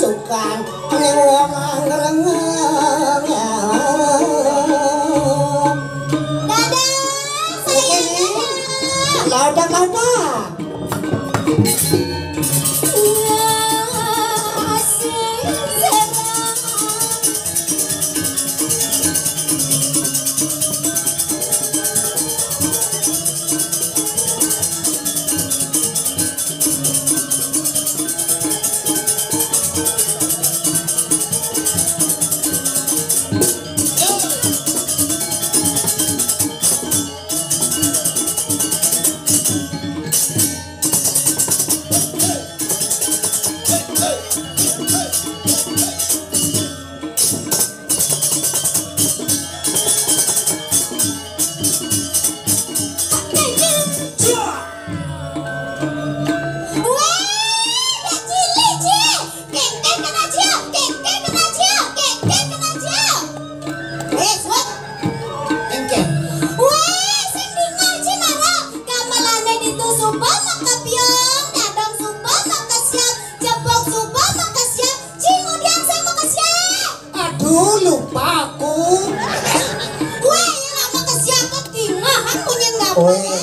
Sukan. Dadah, sayang, dadah. Ladak, ladak. Weh, dak cilik, Cil. Kengkeng kena, Cil. Kengkeng kena, Cil. Kengkeng kena, Cil. Weh, suwet. Kengkeng. Weh, sing dengar, Cil, mara. Gamelane ditu suba maka pion, dadong suba maka siap, jebok suba maka siap, Cil, ngudiang sing maka siap. Aduh, lupa aku. Weh, ya lama ke siapa? Tingahan munyin ngapa, Weh, ya?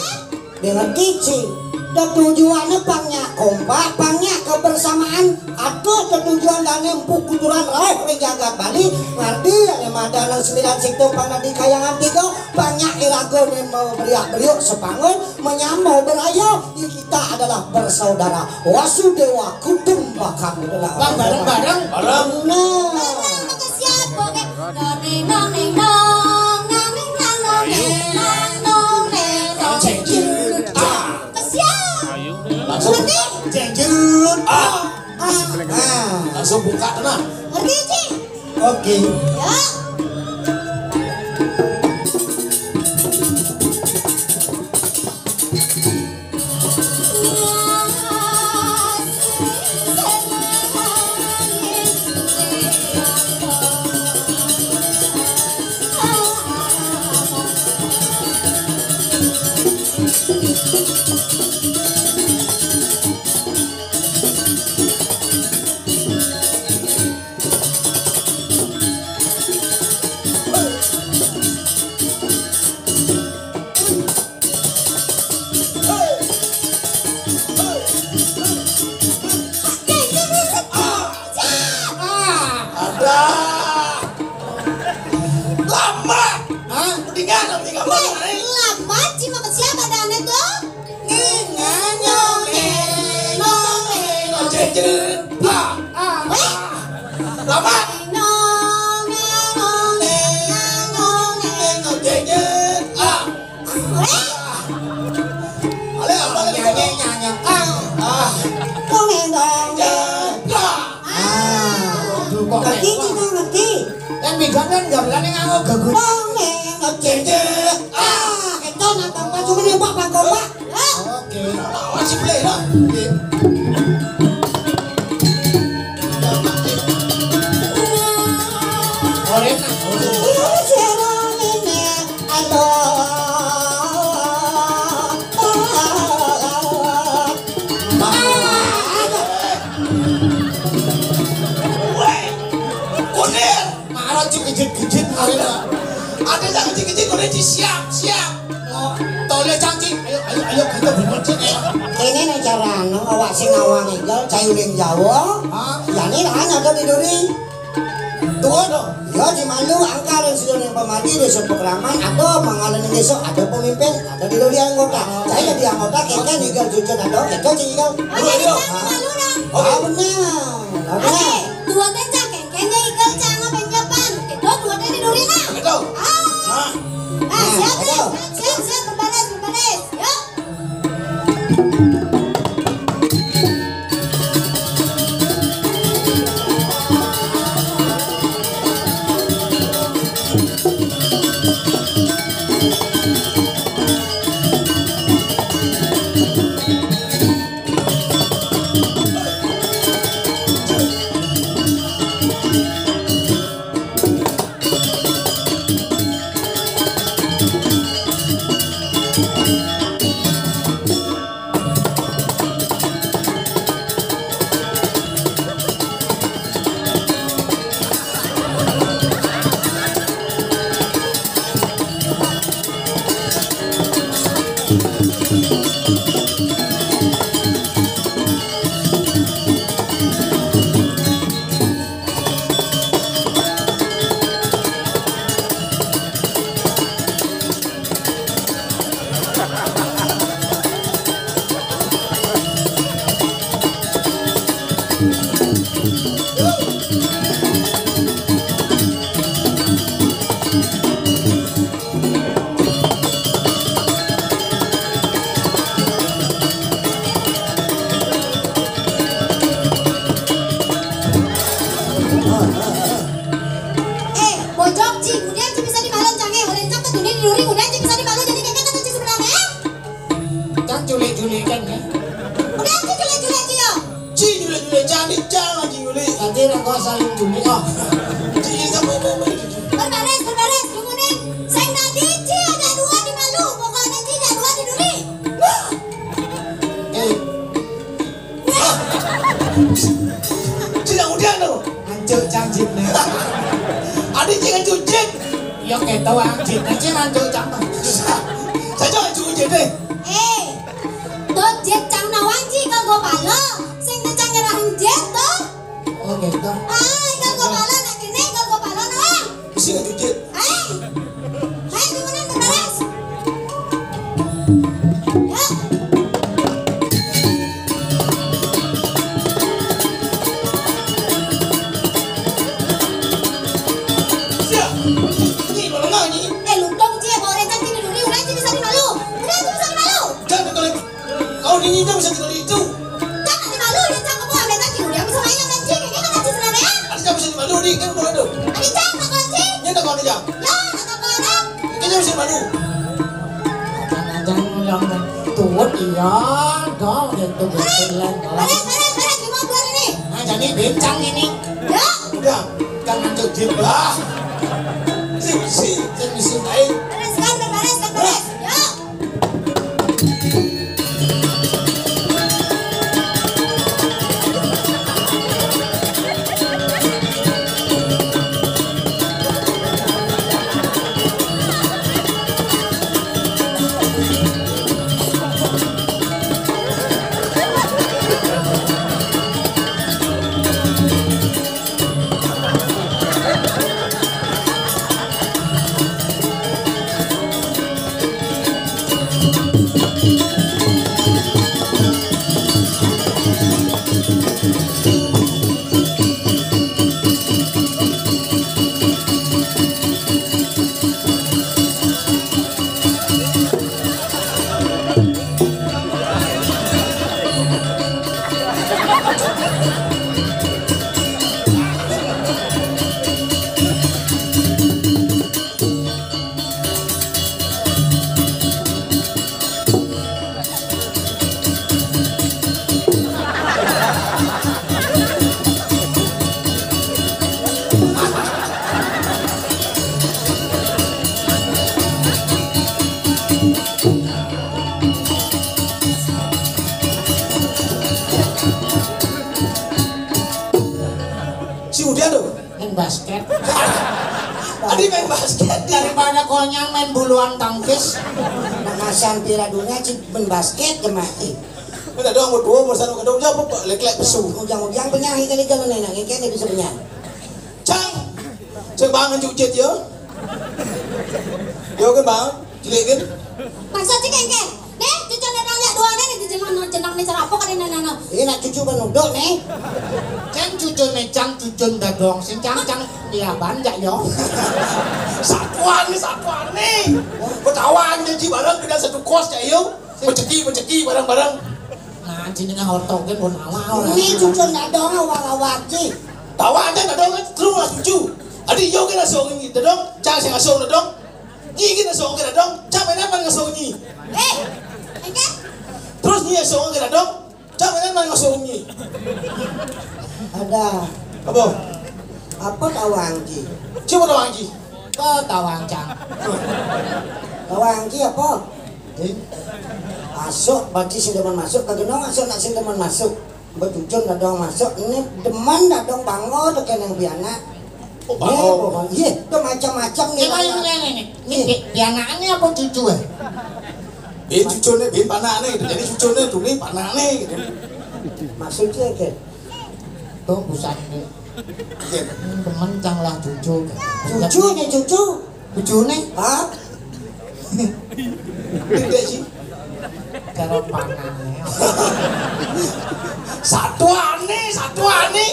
Dengar, Cing. Tetujuannya pang nyak kompak, pang nyak kebersamaan. Aduh, tetujuan dane empuk kuturan rauh ring jagat Bali. Ngerti ya, yang ada nang sembilan situ pang di kayangan tiga. Pang nyak irago ne mau beriak-beriuk sepangun, menyambau berayau. Kita adalah bersaudara. Wasudewa Kutumbakam. Itulah. Bang, bareng-bareng. Bareng. Nah. Bareng sama siapa, Kak? Nong, neng, nong, neng, nong, neng, nong, neng, nong, neng, nong, neng, nong. Cek, cek. Ah. Kesian. Langsung. Ngerti? Cek, cek. Ah. Ah. Ah. Langsung buka, tenang. Ngerti, Cing? Oke. Ya. Ah. Ah. Lama. Ah. Ayo, ayo, ayo. Nyanyi, nyanyi. Ah. Ah. Ah. Aduh, kok ngerti repot? Kita ngerti. Yang bidan kan gamelannya nganggo gagu. Ah, itu nang kompak, cuma nembak bang kompak. Oke. Masih boleh lah. Oke. Orena. Woi, kulir. Mara cik kejit-kejit hari lah. Ada yang kejit-kejit kulir di siap, siap. Oh, tole cangcik. Ayo, ayo, ayo, kita bermacet ya. Ini nih cara anu, awak sing awang igel, cayuling Jawa. Hah? Ya ini lah, ada di duri. Tuh dong. Ya, di malu, angkar yang sudah yang pemadi, desa Pekraman, ada mangalan desa, ada pemimpin, ada di duri anggota. Saya jadi anggota, kita igel cucun ada, kita cik igel. Ayo, ayo. Hah? Malu dah. Oke. Ah, benar. Oke. Oke, dua teh cak, kene igel cak, penjapan. Itu dua teh di duri nah. Betul. Ah. Nah. Ah, siap, siap, siap, siap, berbaris, berbaris. Yuk. Eh, bojok, Ci, kemudian Ci bisa dimalu, Cang, eh. Oleh Cang, ketundi di duri, kemudian Ci bisa dimalu, jadi kayaknya kata Ci sebenarnya, eh? Cang culik-culik kan, ya? Kemudian Ci culik-culik, Ci, ya? Ci culik-culik, Cang, ini Cang lagi culik. Nanti nak kau saling culik, oh. Ci, ini kamu, kamu, kamu. Berbaris, berbaris, kemudian saya tadi Ci ada dua di malu, pokoknya Ci ada dua di duri. Nah. Eh, Cina udah no. Ancuk cang jitna. Adi cing ancuk jit. Ya keto ang jitna cing ancuk cang mah. Saja ancuk jit deh. Eh, to jit cang nawang ji kanggo pala. Sing te cang nyerahang jit to. Oh gitu. Ah, kanggo pala nak kene kanggo pala nawang. Sing ancuk jit. Ayo. Ayo, gimana, beres? Yuk. Siap. Ini, kalau nggak, ini. Eh, lupa, Ci, mau rencang sini dulu, udah, Ci, bisa dimalu. Udah, Ci, bisa dimalu. Jangan, kalau, kalau ini, nggak bisa kita itu. Jangan dimalu, ya, cakep, mau rencang sini, udah, bisa main, main, Ci, ini kan, Ci, sebenarnya. Ada nggak bisa dimalu, nih, kan, mau ada. Ada, Ci, tak, Ci. Ini tak, ada, Ci. Ya, tak, ada. Ini kan, bisa dimalu. Kadang-kadang ulang tuwut iya, dong, gitu, gitu, Len. Beres, beres, beres, lima bulan ini. Nah, jadi bincang ini. Ya. Udah, jangan cuci lah. Sing, sing, sing, sing, ayo. Beres, kan, beres, kan, beres. Ya. Adi main basket. Daripada konyang main buluan tangkis. Nakasan Piala Dunia cik main basket ke mati. Kada dong berdua bosan kada dong jawab apa lek-lek pesu. Ujang-ujang penyanyi kali kalau nenek ini kan bisa penyanyi. Cang. Cang bangun cucit yo. Yo kan bang, cilik kan. Maksud cik engke. Nih, cucu nenek nggak dua nih, cucu mah jenang nih cerapok ada nana. Ini nak cucu menuduk nih. Cang cucu nih, cang cucu dadong, sing cang cang dia banjak yo. Satuan nih, satuan nih. Ketahuan janji bareng kita satu kos ya yo. Peceki peceki bareng-bareng. Nah, sini nggak hortong kan pun awal. Ini cucu dadong awal-awal sih. Tawa ada dadong kan terus lah cucu. Adi yo kena song ini dadong, cang sing asong dadong. Nyi kena song kena dadong, cang main apa ngasong nyi? Eh, engke? Terus nyi asong kena dadong, cang main apa ngasong nyi? Ada. Apa? Apa tawang ji? Siapa tawang ji? Apa tawang cang? Tawang ji apa? Eh? Masuk, berarti sing demen masuk, kagak nong masuk nak sing demen masuk. Betucun dadong masuk, ini demen dadong bangor deken yang pianak. Oh, bangor. Iya, itu macam-macam nih. Ini, ini, ini, ini. Ini pi-, pianaknya apa cucu eh? Bin cucu nih, bin panak nih, gitu. Jadi cucu nih, tuh nih panak nih, gitu. Maksudnya ke? Tuh busan nih. Oke. Ini demen cang lah cucu. Cucu nih, cucu. Cucu nih. Hah? Tidak sih. Cara panahnya. Satuane, satuane.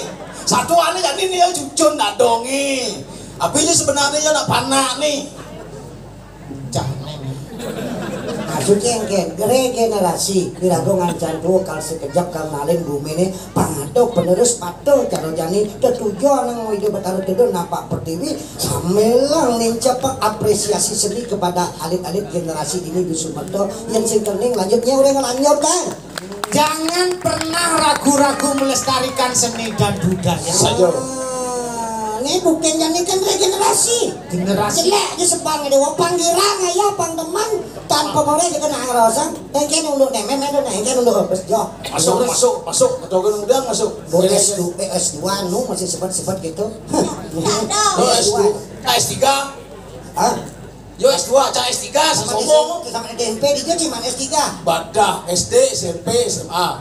Satuane jadi nih ya cucun dadonge. Tapi ini sebenarnya ya nak panak nih. Cah nih. Maksudnya yang kayak gere generasi, pirago ngancan tuh kal sekejap kal nalin bumi nih, pangadok penerus patul caro jani, tetujo nang mau hidup bertaruh tidur napak pertiwi, sambil nincap apresiasi seni kepada alit-alit generasi ini di Sumerto yang sing kening lanjutnya udah ngelanjut kan? Jangan pernah ragu-ragu melestarikan seni dan budaya. Saja. Ah, ini bukan jani kan regenerasi. Generasi. Jelek di sepang dewa panggiran aja pang teman tanpa boleh dikena ngerosang. Engke nunduk nemen, nunduk nemen, nunduk bes jo. Masuk, masuk, masuk. Atau kan udah masuk. Bo S dua, eh, S dua nu masih sebat-sebat gitu. Lo S dua, S tiga. Hah? Yo S dua, cak S tiga, sama sombong. Sama S M P dia cuma S tiga. Badah S D, S M P, S M A.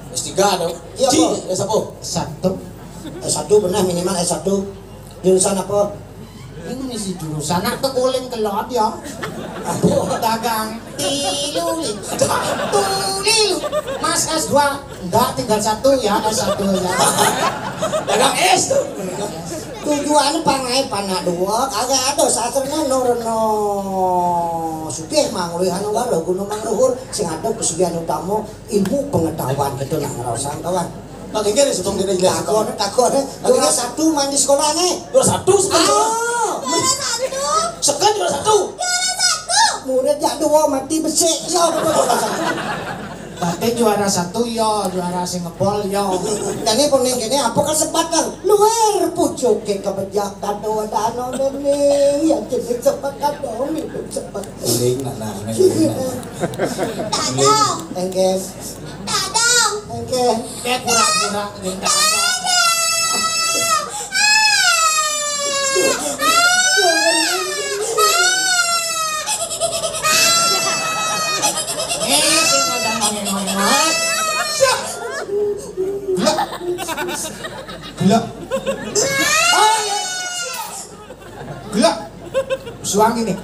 S tiga ada. Iya, Ci, apa? S apa? Satu. S satu benar minimal S satu. Jurusan apa? Ini si jurusan nak tekuling kelot ya. Dagang tilu li. Tuli lu. Mas S dua. Enggak, tinggal satu ya, S satu ya. Dagang es tuh. Tujuan pangai panak dua, kagak ada sastranya nurno. Sugih mangluhan warga gunung mangruhur, sing ada pesugihan utama ilmu pengetahuan gitu nak ngerosang kawan. Nah, tinggal di sebelum kita jelas. Takut, takut. Juara satu main di sekolah nih. Juara satu sekarang. Ah, juara satu. Sekarang juara satu. Juara satu. Murid jak dua mati besik. Ya, betul juara satu. Batin juara satu, ya, juara sing ngebol, ya. Jadi pening kene apa kesempatan? Luar pucuk ke kebejak dado dano dene yang jenis sepakat dong itu sepakat. Ling, nah, nah, nah, nah. Dadong. Engke. Dadong. Engke. Kayak pura-pura, Ling, dadong. Eh, sing ada ngomong. Siap. Gila. Gila. Gila. Suang ini.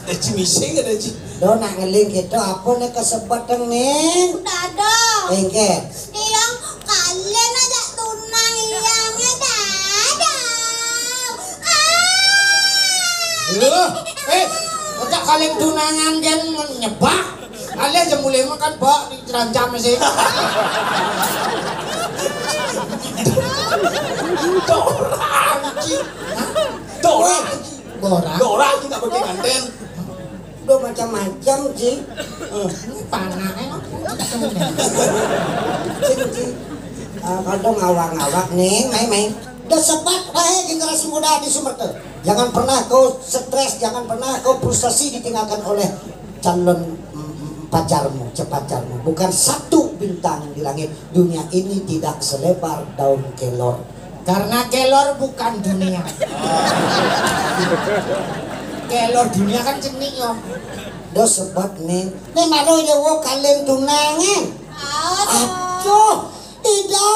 Eh, Ci mising ada, Ci. Do nak ngeling gitu, apa nih kesempatan nih? Dadong. Engke. Yang kalian aja tunang iyangnya dadong. Ah. Loh, eh, otak kalian tunangan dan nyebak. Alih aja mulai makan bak di terancam sih. Dorang, Ci. Dorang, Ci. Borang. Dorang, Ci, nggak pakai kanten. Udah macam-macam, Ci. Eh. Ini panahnya. Ci, Ci. Ah, kadang awak-awak nih, main-main. Udah sebat, wahai generasi muda di Sumatera. Jangan pernah kau stres, jangan pernah kau frustasi ditinggalkan oleh calon, mm, pacarmu, cepacarmu. Bukan satu bintang di langit. Dunia ini tidak selebar daun kelor. Karena kelor bukan dunia. Kelor dunia kan cenik yo. Do sebet ning. Ning maro yo wo kalen tunangan. Aduh, ida.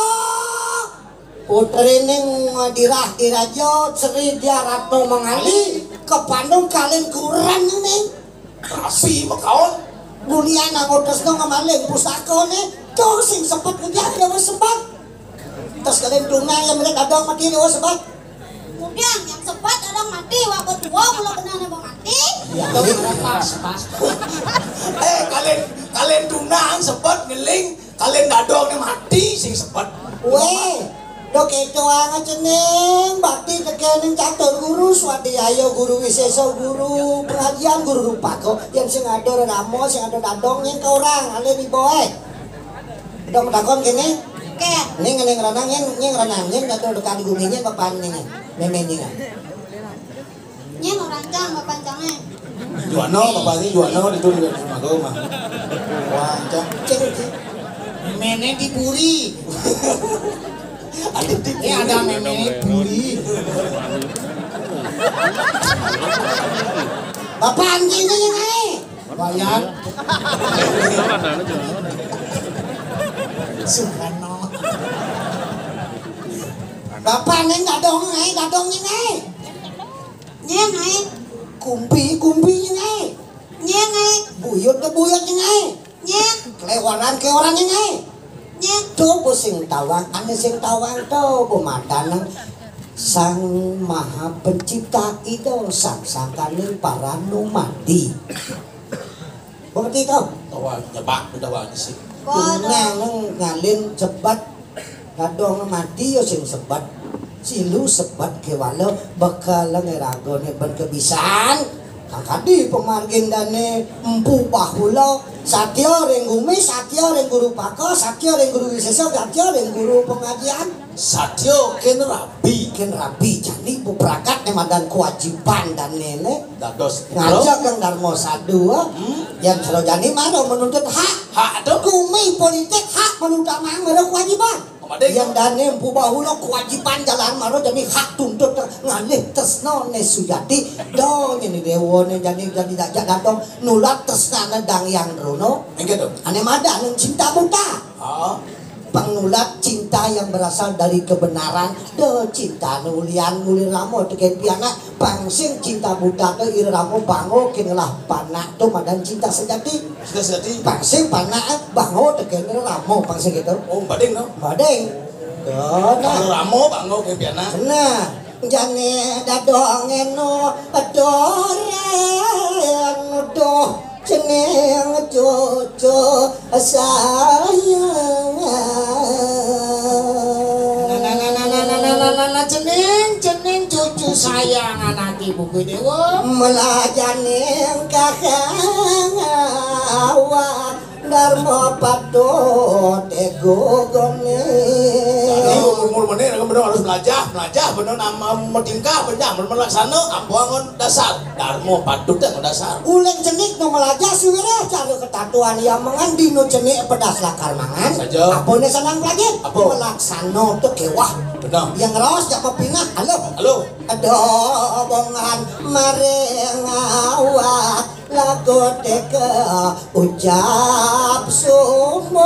Putrining dirah diraja Sri Dia Ratno Mangali kepandung kalen kuran ning. Rapi mekaon. Bulian anggo tresna ngemaling pustakane, to sing sepet kudian ya wis sepet. Terus kalian tunang yang melihat dadong mati ya wis sepet. Kemudian yang sepet dadong mati, waktu tua mula kena nama mati. Ya, pas, pas. Eh, kalian kalian tunang sepet ngeling, kalian dadong mati sing sepet. Weh, do keto anga cening bakti tekening catur guru swadhyaya guru wisesa guru pengajian guru rupako yang sing ada reramo sing ada dadong yang ke orang ale di boe. Dong takon kene. Oke. Ning ning ranang yen ning ranang yen catur dekat di gumi yen papan ning. Meme ning. Nyen orang cang bapak cange. Juano, bapak ini Juano itu di rumah gua mah. Wah, cang. Ceng, ceng. Meme di puri. Ada di Ini ada meme puri. Bapak anjingnya yang naik. Wayan. Sukarno. Bapak neng dadong ngai, dadong ngai. Nyeng ngai. Kumpi, kumpi ngai. Nyeng ngai. Buyut ke buyut ngai. Nyeng. Kelewaran, kelewaran ngai. Nyeng. Tuh pusing tawang, ane sing tawang tuh pemadanan Sang Maha Pencipta Ida, sang sangkaning paranumadi. Mengerti kau? Tawa nyebak, tawa sih. Nah, ngalin sebat, kadong mati yo sing sebat. Silu sebat kewala bakal ngeragone ben kebisan. Kakadi pemargindane empu bahula satya ring gumi, satya ring guru paka, satya ring guru wisesa, satya ring guru pengajian. Satya ken rabi. Ken rabi jani beprakat ne madan kewajiban dan nene. Dados ngajak kang Darma Sadua. Hmm. Yang sarojani maro menuntut hak. Hak tu? Gumi politik hak menutama maro kewajiban. Yang dane empu bahula kewajiban jalan maro jani hak tuntut ngalih tresna ne sujati. Do nyeni dewa ne jani jani dajak datang nulat tresna ne dang yang rono. Enggak tu. Ane madan cinta buta. Ah. Pangulat cinta yang berasal dari kebenaran, do cinta nulian nguli ramo teken pianak, pang sing cinta buta do ira ramo bango ken ngelah panak tu madan cinta sejati. Cinta sejati. Pang sing panak bango teken ira ramo pang sing gitu. Oh, bading no. Bading. Do, nah. Kalau ramo bango ken pianak. Nah. Jane dadong eno adoren uduh jeneng cucu sayang. Nah, nah, nah, nah, nah, nah, nah, nah, nah, nah, jeneng, jeneng cucu sayangan ati Buku Dewa. Melajane kakang awak Darma patut ego gone. Jadi umur-umur meneh kan bener harus belajar, belajar bener nama metingkah bener bener melaksana apa ngon dasar. Darma patut yang dasar. Uling cenik nu melajah suwira cara ketatuan yang mengan dino cenik pedas lakar mangan. Saja. Apa ne sanang pelajit? Apa? Melaksana tu kewah. Benar. Yang raos jak mapingah. Halo. Halo. Ada bongan maring awak. Lagu teka ucap sumbung.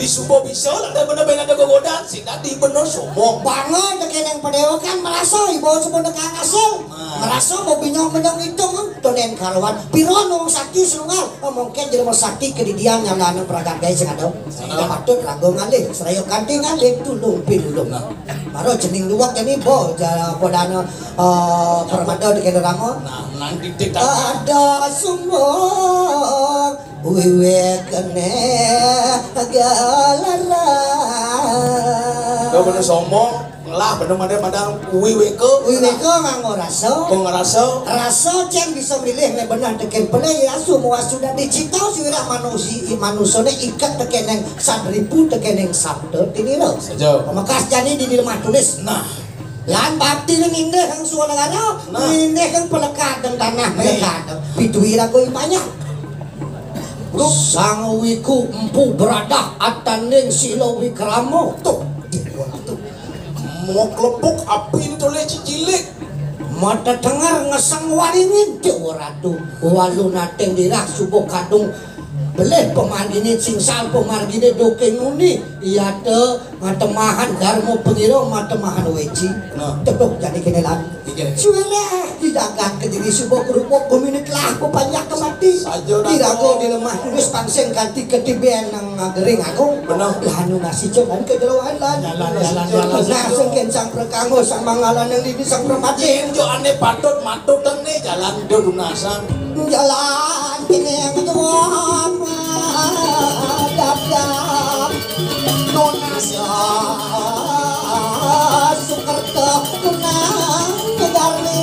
Di subuh bisa lah, tapi bener-bener ada gogodan, sing tadi bener sumbung. Banget, teka neng padewa kan merasa ibu subuh teka hasil. Ah. Merasa mau binyong-binyong hitung, tonen karuan. Piron wong sakti selungal, oh, mungkin jadi mau sakti kedidian yang anu peragat guys yang ada. Sana. Kita patut ragu ngalih, serayuk kanti ngalih, tulung pilulung. Nah. Maro cening luwak jani bo ja-, podana, eh, permada di kene rama. Nah, nang titik tadi. Ada sumur wiwik kene galaran. Kau bener sombong, ngelah bener madang-madang wiwika. Wiwika nganggo rasa. Kau ngerasa. Rasa cen bisa milih nek bener teken pele ya sumu sudah dicipta sira manusi manusane iket teken neng sadripu teken neng sabda tinira. Saja. Pamekas jani di lemah tulis. Nah. Lan bakti ning inggih kang swanagara, nah. Ning inggih kang pelekadeng tanah, nih. Pelekadeng. Pitu ira kuwi banyak. Sang wiku empu beradah ataning sila wikrama. Tuh, di gua tuh. Mau klepuk api ini toleh cicilik. Mata tengar ngesang waringin, Dewa Ratu. Walu nating dirah subuh kadung belih pemandini singsal pemargine doke nguni. Iya te matemahan garmo pengiro matemahan weci. Nah. Tepuk jadi kene lan. Iya. Suwene didagang kediri subuh kerupuk bumi ini telah pepanjak kemati. Saja, Ratu. Dirago di lemah tulus pangsing kanti ketiben nang ngagering aku. Benar. Lah anu nasi coban kejeroan lan. Jalan, jalan, jalan. Nah, sing kencang perkanggo sang mangalan yang dini sang permati. Injo ane patut matut nih jalan do dunasan. Jalan kene yang ketua. Dap, dap. Nunas ya Sukerto kunang kedarni.